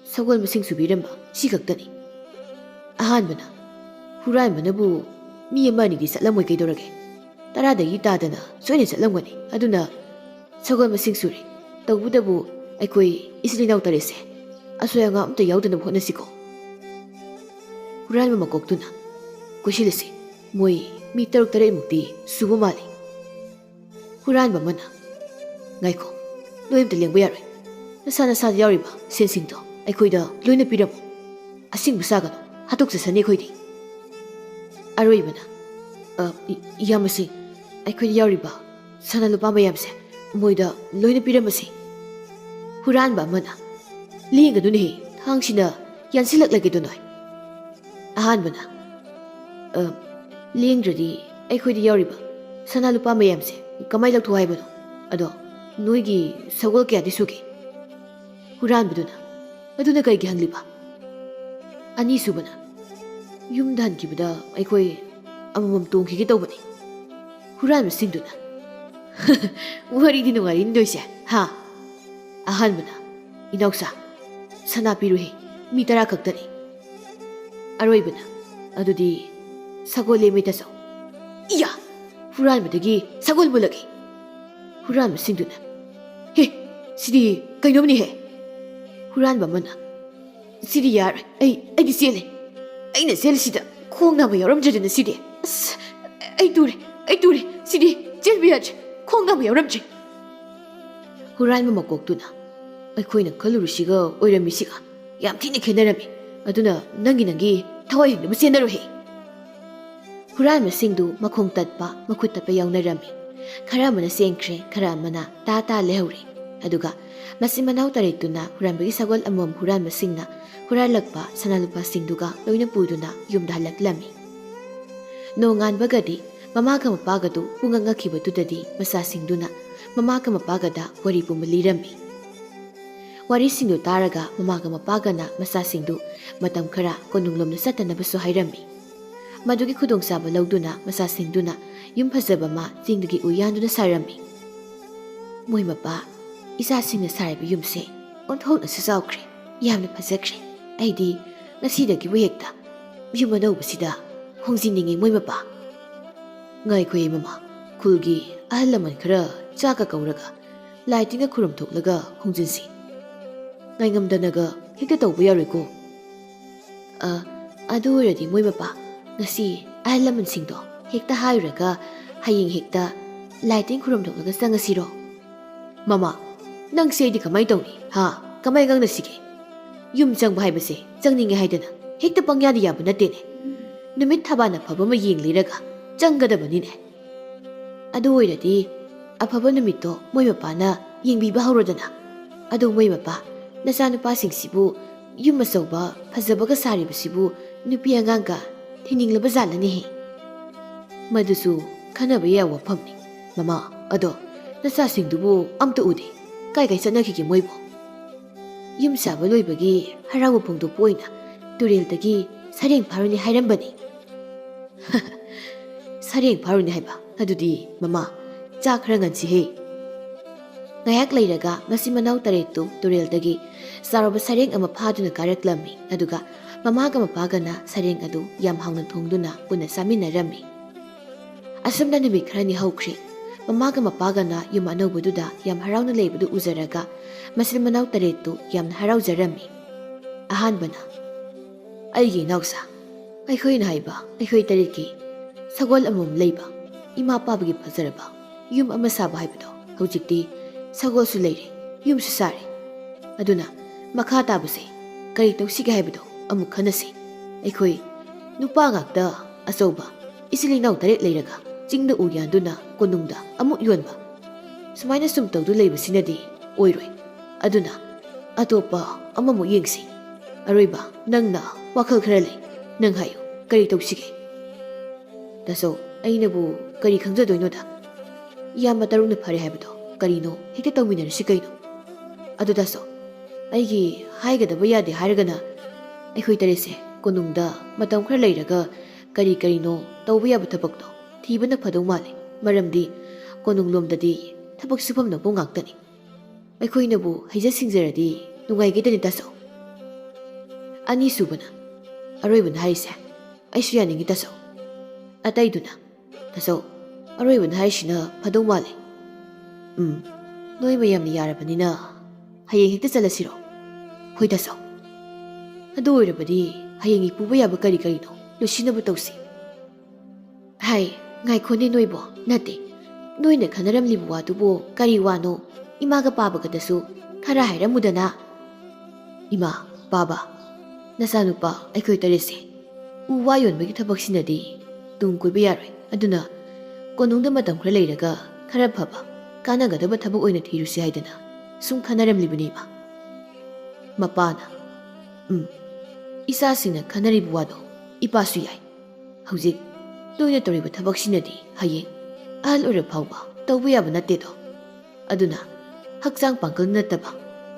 ꯁꯒꯣꯜ ꯃꯁꯤꯡ ꯁꯨꯕꯤꯔꯝꯕ ꯁꯤ ꯈꯛꯇꯅꯤ"꯫ ꯑꯍꯥꯟꯕꯅ, "ꯍꯨꯔꯥꯟꯕꯅꯕꯨ ꯃꯤ ꯑꯃ ꯑꯅꯤꯗꯤ ꯆꯠꯂꯝꯃꯣꯏ ꯀꯩꯗꯧꯔꯒꯦ? ꯇꯔꯥꯗꯒꯤ ꯇꯥꯗꯅ ꯁꯣꯏꯅ ꯆꯠꯂꯝꯒꯅꯤ꯫ ꯑꯗꯨꯅ ꯁꯒꯣꯜ ꯃꯁꯤꯡ ꯁꯨꯔꯦ꯫ ꯇꯧꯕꯇꯕꯨ ꯑꯩꯈꯣꯏ ꯏꯆꯤꯜ ꯏꯅꯥꯎ ꯇꯔꯦꯠꯁꯦ ꯑꯁꯣꯏ ꯑꯉꯥꯝ ꯑꯝꯇ ꯌꯥꯎꯗꯅꯕ ꯍꯣꯠꯅꯁꯤꯀꯣ"꯫ ꯍꯨꯔꯥꯟꯕ ꯃꯀꯣꯛꯇꯨꯅ, "ꯀꯣꯏꯁꯤꯜꯂꯁꯤ, ꯃꯣꯏ ꯃꯤ ꯇꯔꯨꯛ ꯇꯔꯦꯠꯃꯨꯛꯇꯤ ꯁꯨꯕ ꯃꯥꯜꯂꯤ"꯫ ꯍꯨꯔꯥꯟꯕ ꯑꯃꯅ, "ꯉꯥꯏꯈꯣ, ꯅꯣꯏ ꯑꯝꯇ ꯂꯦꯡꯕ ꯌꯥꯔꯣꯏ꯫ ꯅꯁꯥ ꯅꯁꯥꯗ ꯌꯥꯎꯔꯤꯕ ꯁꯦꯟꯁꯤꯡꯗꯣ ꯑꯩꯈꯣꯏꯗ ꯂꯣꯏꯅ ꯄꯤꯔꯝꯃꯨ꯫ ꯑꯁꯦꯡꯕ ꯁꯥꯒꯅꯨ, ꯍꯥꯠꯇꯣꯛꯆꯁꯅꯤ ꯑꯩꯈꯣꯏꯗꯤ"꯫ ꯑꯔꯣꯏꯕꯅ, "ꯑ, ꯏ-, ꯏꯌꯥꯝꯕꯁꯤꯡ, ꯑꯩꯈꯣꯏꯗ ꯌꯥꯎꯔꯤꯕ ꯁꯅꯥ ꯂꯨꯄꯥ ꯃꯌꯥꯝꯁꯦ ꯃꯣꯏꯗ ꯂꯣꯏꯅ ꯄꯤꯔꯝꯃꯁꯤ"꯫ ꯍꯨꯔꯥꯟꯕ ꯑꯃꯅ, "ꯂꯦꯡꯒꯅꯨꯅꯦꯍꯦ, ꯊꯥꯡꯁꯤꯅ ꯌꯥꯟꯁꯤꯜꯂꯛꯂꯒꯦꯗꯣ ꯅꯣꯏ"꯫ ꯑꯍꯥꯟꯕꯅ, "ꯑ, ꯂꯦꯡꯗ꯭ꯔꯗꯤ ꯑꯩꯈꯣꯏꯗ ꯌꯥꯎꯔꯤꯕ ꯁꯅꯥ ꯂꯨꯄꯥ ꯃꯌꯥꯝꯁꯦ ꯀꯃꯥꯏ ꯂꯧꯊꯣꯛ ꯍꯥꯏꯕꯅꯣ? ꯑꯗꯣ ꯅꯣꯏꯒꯤ ꯁꯒꯣꯜ ꯀꯌꯥꯗꯤ ꯁꯨꯒꯦ?" ꯍꯨꯔꯥꯟꯕꯗꯨꯅ, "ꯑꯗꯨꯅ ꯀꯩꯒꯤ ꯍꯪꯂꯤꯕ?" ꯑꯅꯤꯁꯨꯕꯅ, "ꯌꯨꯝꯗ ꯍꯟꯈꯤꯕꯗ ꯑꯩꯈꯣꯏ ꯑꯃꯃꯝ ꯇꯣꯡꯈꯤꯒꯦ ꯇꯧꯕꯅꯤ"꯫ ꯍꯨꯔꯥꯟꯕꯁꯤꯡꯗꯨꯅ, "ꯋꯥꯔꯤꯗꯤ ꯅꯨꯡꯉꯥꯏꯔꯤ ꯅꯣꯏꯁꯦ, ꯍꯥ?" ꯑꯍꯥꯟꯕꯅ, "ꯏꯅꯥꯎꯆꯥ, ꯁꯅꯥ ꯄꯤꯔꯨꯍꯦ, ꯃꯤ ꯇꯔꯥ ꯈꯛꯇꯅꯤ"꯫ ꯑꯔꯣꯏꯕꯅ, "ꯑꯗꯨꯗꯤ ꯁꯒꯣꯜ ꯂꯦꯝꯃꯦ ꯇꯥꯆꯧ꯫ ꯏꯌꯥ! ꯍꯨꯔꯥꯟꯕꯗꯒꯤ ꯁꯒꯣꯜ ꯃꯨꯜꯂꯛꯏ꯫ ꯍꯨꯔꯥꯟꯕꯁꯤꯡꯗꯨꯅ, "ꯍꯦ, ꯁꯤꯗꯤ ꯀꯩꯅꯣꯝꯅꯤꯍꯦ!" ꯍꯨꯔꯥꯟꯕ ꯑꯃꯅ, "ꯁꯤꯗꯤ ꯌꯥꯔꯣꯏ꯫ ꯑꯩ, ꯑꯩꯗꯤ ꯆꯦꯜꯂꯦ꯫ ꯑꯩꯅ ꯆꯦꯜꯂꯤꯁꯤꯗ ꯈꯣꯡ ꯅꯥꯝꯃ ꯌꯥꯎꯔꯝꯗ꯭ꯔꯦꯗꯅ ꯁꯤꯗꯤ꯫ ꯑꯁ, ꯑꯩ ꯇꯨꯔꯦ, ꯑꯩ ꯇꯨꯔꯦ꯫ ꯁꯤꯗꯤ ꯆꯦꯟꯕ ꯌꯥꯗ꯭ꯔꯦ꯫ ꯈꯣꯡ ꯅꯥꯝꯃ ꯌꯥꯎꯔꯝꯗ꯭ꯔꯦ꯫" ꯍꯨꯔꯥꯟꯕ ꯃꯀꯣꯛꯇꯨꯅ, "ꯑꯩꯈꯣꯏꯅ ꯈꯜꯂꯨꯔꯤꯁꯤꯒ ꯑꯣꯏꯔꯝꯃꯤꯁꯤꯒ ꯌꯥꯝ ꯊꯤꯅ ꯈꯦꯠꯅꯔꯝꯃꯤ꯫ ꯑꯗꯨꯅ ꯅꯪꯒꯤ, ꯅꯪꯒꯤ ꯊꯋꯥꯏ ꯍꯤꯡꯅꯕ ꯆꯦꯟꯅꯔꯣꯍꯦ!" ꯍꯨꯔꯥꯟꯕꯁꯤꯡꯗꯨ ꯃꯈꯣꯡ ꯇꯠꯄ, ꯃꯈꯨꯠ ꯇꯠꯄ ꯌꯥꯎꯅꯔꯝꯃꯤ꯫ ꯈꯔ ꯑꯃꯅ ꯆꯦꯟꯈ꯭ꯔꯦ, ꯈꯔ ꯑꯃꯅ ꯇꯥ ꯇꯥ ꯂꯩꯍꯧꯔꯦ꯫ ꯑꯗꯨꯒ ꯃꯆꯤꯟ ꯃꯅꯥꯎ ꯇꯔꯦꯠꯇꯨꯅ ꯍꯨꯔꯥꯟꯕꯒꯤ ꯁꯒꯣꯜ ꯑꯃꯃꯝ ꯍꯨꯔꯥꯟꯕꯁꯤꯡꯅ ꯍꯨꯔꯥꯜꯂꯛꯄ ꯁꯅꯥ ꯂꯨꯄꯥꯁꯤꯡꯗꯨꯒ ꯂꯣꯏꯅ ꯄꯨꯗꯨꯅ ꯌꯨꯝꯗ ꯍꯜꯂꯛꯂꯝꯃꯤ꯫ ꯅꯣꯡꯉꯥꯟꯕꯒꯗꯤ ꯃꯃꯥꯒ ꯃꯄꯥꯒꯗꯨ ꯄꯨꯡꯉꯛ ꯉꯛꯈꯤꯕꯗꯨꯗꯗꯤ ꯃꯆꯥꯁꯤꯡꯗꯨꯅ ꯃꯃꯥꯒ ꯃꯄꯥꯒꯗ ꯋꯥꯔꯤ ꯄꯨꯝꯕ ꯂꯤꯔꯝꯃꯤ꯫ ꯋꯥꯔꯤꯁꯤꯡꯗꯨ ꯇꯥꯔꯒ ꯃꯃꯥꯒ ꯃꯄꯥꯒꯅ ꯃꯆꯥꯁꯤꯡꯗꯨ ꯃꯇꯝ ꯈꯔ ꯀꯣꯅꯨꯡꯂꯣꯝꯗ ꯆꯠꯇꯅꯕꯁꯨ ꯍꯥꯏꯔꯝꯃꯤ꯫ ꯃꯗꯨꯒꯤ ꯈꯨꯗꯣꯡꯆꯥꯕ ꯂꯧꯗꯨꯅ ꯃꯆꯥꯁꯤꯡꯗꯨꯅ ꯌꯨꯝ ꯐꯖꯕ ꯑꯃ ꯆꯤꯡꯗꯒꯤ ꯎ ꯌꯥꯟꯗꯨꯅ ꯁꯥꯔꯝꯃꯤ꯫ "ꯃꯣꯏ ꯃꯄꯥ, ꯏꯆꯥꯁꯤꯡꯅ ꯁꯥꯔꯤꯕ ꯌꯨꯝꯁꯦ ꯑꯣꯟꯊꯣꯛꯅꯁꯨ ꯆꯥꯎꯈ꯭ꯔꯦ, ꯌꯥꯝꯅ ꯐꯖꯈ꯭ꯔꯦ꯫ ꯑꯩꯗꯤ ꯉꯁꯤꯗꯒꯤꯕꯨ ꯍꯦꯛꯇ ꯌꯨꯝ ꯑꯅꯧꯕꯁꯤꯗ ꯍꯣꯡꯖꯤꯟꯅꯤꯡꯉꯤ ꯃꯣꯏ ꯃꯄꯥ꯫" "ꯉꯥꯏꯈꯣꯍꯦ ꯃꯃꯥ, ꯈꯨꯜꯒꯤ ꯑꯍꯜ ꯂꯃꯟ ꯈꯔ ꯆꯥꯛꯀ ꯀꯧꯔꯒ ꯂꯥꯏ ꯇꯤꯟꯒ ꯈꯨꯔꯨꯝ ꯊꯣꯛꯂꯒ ꯍꯣꯡꯖꯤꯟꯁꯤ꯫ ꯉꯥꯏꯉꯝꯗꯅꯒ ꯍꯦꯛꯇ ꯇꯧꯕ ꯌꯥꯔꯣꯏꯀꯣ꯫" "ꯑ, ꯑꯗꯨ ꯑꯣꯏꯔꯗꯤ ꯃꯣꯏ ꯃꯄꯥ, ꯉꯁꯤ ꯑꯍꯜ ꯂꯃꯟꯁꯤꯡꯗꯣ ꯍꯦꯛꯇ ꯍꯥꯏꯔꯨꯔꯒ ꯍꯌꯦꯡ ꯍꯦꯛꯇ ꯂꯥꯏ ꯇꯤꯟ ꯈꯨꯔꯨꯝ ꯊꯣꯛꯂꯒ ꯆꯪꯉꯁꯤꯔꯣ?" "ꯃꯃꯥ, ꯅꯪꯁꯦ ꯑꯩꯗꯤ ꯀꯃꯥꯏ ꯇꯧꯅꯤ, ꯍꯥ? ꯀꯃꯥꯏ ꯉꯥꯡꯅꯁꯤꯒꯦ? ꯌꯨꯝ ꯆꯪꯕ ꯍꯥꯏꯕꯁꯦ ꯆꯪꯅꯤꯡꯉꯦ ꯍꯥꯏꯗꯅ ꯍꯦꯛꯇ ꯄꯪꯌꯥꯗ ꯌꯥꯕ ꯅꯠꯇꯦꯅꯦ꯫ ꯅꯨꯃꯤꯠ ꯊꯕꯥꯟ ꯑꯐꯕ ꯑꯃ ꯌꯦꯡ ꯂꯩꯔꯒ ꯆꯪꯒꯗꯕꯅꯤꯅꯦ꯫ ꯑꯗꯨ ꯑꯣꯏꯔꯗꯤ ꯑꯐꯕ ꯅꯨꯃꯤꯠꯇꯣ ꯃꯣꯏ ꯃꯄꯥꯅ ꯌꯦꯡꯕꯤꯕ ꯍꯧꯔꯣꯗꯅ꯫ ꯑꯗꯣ ꯃꯣꯏ ꯃꯄꯥ, ꯅꯆꯥꯅꯨꯄꯥꯁꯤꯡꯁꯤꯕꯨ ꯌꯨꯝ ꯑꯆꯧꯕ ꯐꯖꯕꯒ ꯁꯥꯔꯤꯕꯁꯤꯕꯨ ꯅꯨꯄꯤ ꯑꯉꯥꯡꯒ ꯊꯤꯅꯤꯡꯂꯕ ꯖꯥꯠꯂꯅꯦꯍꯦ?" "ꯃꯗꯨꯁꯨ ꯈꯟꯅꯕ ꯌꯥꯕ ꯋꯥꯐꯝꯅꯤ ꯃꯃꯥ꯫ ꯑꯗꯣ ꯅꯆꯥꯁꯤꯡꯗꯨꯕꯨ ꯑꯝꯇ ꯎꯗꯦ꯫ ꯀꯥꯏ ꯀꯥꯏ ꯆꯠꯅꯈꯤꯒꯦ ꯃꯣꯏꯕꯨ?" "ꯌꯨꯝ ꯁꯥꯕ ꯂꯣꯏꯕꯒꯤ ꯍꯔꯥꯎꯕ ꯐꯣꯡꯗꯣꯛꯄ ꯑꯣꯏꯅ ꯇꯨꯔꯦꯜꯗꯒꯤ ꯁꯔꯦꯡ ꯐꯥꯔꯨꯅꯤ ꯍꯥꯏꯔꯝꯕꯅꯤ꯫" "ꯁꯔꯦꯡ ꯐꯥꯔꯨꯅꯤ ꯍꯥꯏꯕ? ꯑꯗꯨꯗꯤ ꯃꯃꯥ, ꯆꯥꯛ ꯈꯔ ꯉꯟꯁꯤꯍꯦ꯫" ꯉꯥꯏꯍꯥꯛ ꯂꯩꯔꯒ ꯃꯆꯤꯟ ꯃꯅꯥꯎ ꯇꯔꯦꯠꯇꯨ ꯇꯨꯔꯦꯜꯗꯒꯤ ꯆꯥꯎꯔꯕ ꯁꯔꯦꯡ ꯑꯃ ꯐꯥꯗꯨꯅ ꯀꯥꯔꯛꯂꯝꯃꯤ꯫ ꯑꯗꯨꯒ ꯃꯃꯥꯒ ꯃꯄꯥꯒꯅ ꯁꯔꯦꯡ ꯑꯗꯨ ꯌꯥꯝ ꯍꯥꯎꯅ ꯊꯣꯡꯗꯨꯅ ꯄꯨꯟꯅ ꯆꯥꯃꯤꯟꯅꯔꯝꯃꯤ꯫ ꯑꯁꯨꯝꯅ ꯅꯨꯃꯤꯠ ꯈꯔꯅꯤ ꯍꯧꯈ꯭ꯔꯦ꯫ ꯃꯃꯥꯒ ꯃꯄꯥꯒꯅ ꯌꯨꯝ ꯑꯅꯧꯕꯗꯨꯗ ꯌꯥꯝ ꯍꯔꯥꯎꯅ ꯂꯩꯕꯗꯨ ꯎꯖꯔꯒ ꯃꯆꯤꯟ ꯃꯅꯥꯎ ꯇꯔꯦꯠꯇꯨ ꯌꯥꯝꯅ ꯍꯔꯥꯎꯖꯔꯝꯃꯤ꯫ ꯑꯍꯥꯟꯕꯅ, "ꯑꯩꯒꯤ ꯏꯅꯥꯎꯁꯥ, ꯑꯩꯈꯣꯏꯅ ꯍꯥꯏꯕ ꯑꯩꯈꯣꯏ ꯇꯔꯦꯠꯀꯤ ꯁꯒꯣꯜ ꯑꯃꯃꯝ ꯂꯩꯕ, ꯏꯃꯥ ꯄꯥꯕꯒꯤ ꯐꯖꯔꯕ ꯌꯨꯝ ꯑꯃ ꯁꯥꯕ ꯍꯥꯏꯕꯗꯣ ꯍꯧꯖꯤꯛꯇꯤ ꯁꯒꯣꯜꯁꯨ ꯂꯩꯔꯦ, ꯌꯨꯝꯁꯨ ꯁꯥꯔꯦ꯫ ꯑꯗꯨꯅ ꯃꯈꯥ ꯇꯥꯕꯁꯦ ꯀꯔꯤ ꯇꯧꯁꯤꯒꯦ ꯍꯥꯏꯕꯗꯣ ꯑꯃꯨꯛ ꯈꯟꯅꯁꯤ꯫ ꯑꯩꯈꯣꯏ ꯅꯨꯄꯥ ꯉꯥꯛꯇ ꯑꯆꯧꯕ ꯏꯆꯤꯜ ꯏꯅꯥꯎ ꯇꯔꯦꯠ ꯂꯩꯔꯒ ꯆꯤꯡꯗ ꯎ ꯌꯥꯟꯗꯨꯅ ꯀꯣꯅꯨꯡꯗ ꯑꯃꯨꯛ ꯌꯣꯟꯕ, ꯁꯨꯃꯥꯏꯅ ꯁꯨꯝ ꯇꯧꯗꯨ ꯂꯩꯕꯁꯤꯅꯗꯤ ꯑꯣꯏꯔꯣꯏ꯫ ꯑꯗꯨꯅ ꯑꯇꯣꯞꯄ ꯑꯃꯃꯨꯛ ꯌꯦꯡꯁꯤ꯫ ꯑꯔꯣꯏꯕ, ꯅꯪꯅ ꯋꯥꯈꯜ ꯈꯔ ꯂꯩ, ꯅꯪ ꯍꯥꯏꯌꯨ, ꯀꯔꯤ ꯇꯧꯁꯤꯒꯦ?" "ꯇꯥꯆꯧ, ꯑꯩꯅꯕꯨ ꯀꯔꯤ ꯈꯪꯖꯗꯣꯏꯅꯣꯗ? ꯏꯌꯥꯝꯕ ꯇꯔꯨꯛꯅ ꯐꯔꯦ ꯍꯥꯏꯕꯗꯣ ꯀꯔꯤꯅꯣ ꯍꯦꯛꯇ ꯇꯧꯃꯤꯟꯅꯔꯁꯤ ꯀꯩꯅꯣ꯫ ꯑꯗꯨ ꯇꯥꯆꯧ, ꯑꯩꯒꯤ ꯍꯥꯏꯒꯗꯕ ꯌꯥꯗꯦ ꯍꯥꯏꯔꯒꯅ ꯑꯩꯈꯣꯏ ꯇꯔꯦꯠꯁꯦ ꯀꯣꯅꯨꯡꯗ ꯃꯇꯝ ꯈꯔ ꯂꯩꯔꯒ ꯀꯔꯤ ꯀꯔꯤꯅꯣ ꯇꯧꯕ ꯌꯥꯕ ꯊꯕꯛꯇꯣ ꯊꯤꯕꯅ ꯐꯗꯧ ꯃꯥꯜꯂꯦ꯫ ꯃꯔꯝꯗꯤ ꯀꯣꯅꯨꯡꯂꯣꯝꯗꯗꯤ ꯊꯕꯛ ꯁꯨꯐꯝ ꯅꯣꯝꯐꯝ ꯉꯥꯛꯇꯅꯤ꯫ ꯑꯩꯈꯣꯏꯅꯕꯨ ꯍꯩꯖ ꯁꯤꯡꯖꯔꯗꯤ ꯅꯨꯡꯉꯥꯏꯒꯗꯅꯤ ꯇꯥꯆꯧ꯫" ꯑꯅꯤꯁꯨꯕꯅ, ꯑꯔꯣꯏꯕꯅ ꯍꯥꯏꯔꯤꯁꯦ, ꯑꯩꯁꯨ ꯌꯥꯅꯤꯡꯉꯤ ꯇꯥꯆꯧ꯫ ꯑꯇꯩꯗꯨꯅ, "ꯇꯥꯆꯧ, ꯑꯔꯣꯏꯕꯅ ꯍꯥꯏꯔꯤꯁꯤꯅ ꯐꯗꯧ ꯃꯥꯜꯂꯦ꯫" "ꯎꯝ, ꯅꯣꯏ ꯃꯌꯥꯝꯅ ꯌꯥꯔꯕꯅꯤꯅ ꯍꯌꯦꯡ ꯍꯦꯛꯇ ꯆꯠꯂꯁꯤꯔꯣ?" "ꯍꯣꯏ ꯇꯥꯆꯧ꯫" "ꯑꯗꯨ ꯑꯣꯏꯔꯕꯗꯤ ꯍꯌꯦꯡꯒꯤ ꯄꯨꯕ ꯌꯥꯕ ꯀꯔꯤ ꯀꯔꯤꯅꯣ ꯂꯣꯏꯁꯤꯟꯅꯕ ꯇꯧꯁꯤ꯫" "ꯍꯥꯏ, ꯉꯥꯏꯈꯣꯅꯦ ꯅꯣꯏꯕꯣ, ꯅꯠꯇꯦ, ꯅꯣꯏꯅ ꯈꯟꯅꯔꯝꯂꯤꯕ ꯋꯥꯗꯨꯕꯨ ꯀꯔꯤ ꯋꯥꯅꯣ? ꯏꯃꯥꯒ ꯄꯥꯕꯒꯗꯁꯨ ꯈꯔ ꯍꯥꯏꯔꯝꯃꯨꯗꯅ꯫" "ꯏꯃꯥ, ꯄꯥꯕ, ꯅꯆꯥꯅꯨꯄꯥ ꯑꯩꯈꯣꯏ ꯇꯔꯦꯠꯁꯦ ꯎ ꯋꯥ ꯌꯣꯟꯕꯒꯤ ꯊꯕꯛꯁꯤꯅꯗꯤ ꯇꯨꯡ ꯀꯣꯏꯕ ꯌꯥꯔꯣꯏ꯫ ꯑꯗꯨꯅ ꯀꯣꯅꯨꯡꯗ ꯃꯇꯝ ꯈꯔ ꯂꯩꯔꯒ ꯈꯔ ꯐꯕ, ꯀꯥꯟꯅꯒꯗꯕ ꯊꯕꯛ ꯑꯣꯏꯅ ꯊꯤꯔꯨꯁꯤ ꯍꯥꯏꯗꯅ ꯁꯨꯝ ꯈꯟꯅꯔꯝꯂꯤꯕꯅꯤ, ꯏꯃꯥ꯫" ꯃꯄꯥꯅ, "ꯎꯝ, ꯏꯆꯥꯁꯤꯡꯅ ꯈꯟꯅꯔꯤꯕ ꯋꯥꯗꯣ ꯏꯄꯥꯁꯨ ꯌꯥꯏ꯫ ꯍꯧꯖꯤꯛ ꯅꯣꯏꯅ ꯇꯧꯔꯤꯕ ꯊꯕꯛꯁꯤꯅꯗꯤ ꯍꯌꯦꯡ ꯑꯍꯜ ꯑꯣꯏꯔ ꯐꯥꯎꯕ ꯇꯧꯕ ꯌꯥꯕ ꯅꯠꯇꯦꯗꯣ꯫ ꯑꯗꯨꯅ ꯍꯛꯆꯥꯡ ꯄꯥꯡꯒꯜ ꯅꯠꯇꯕ,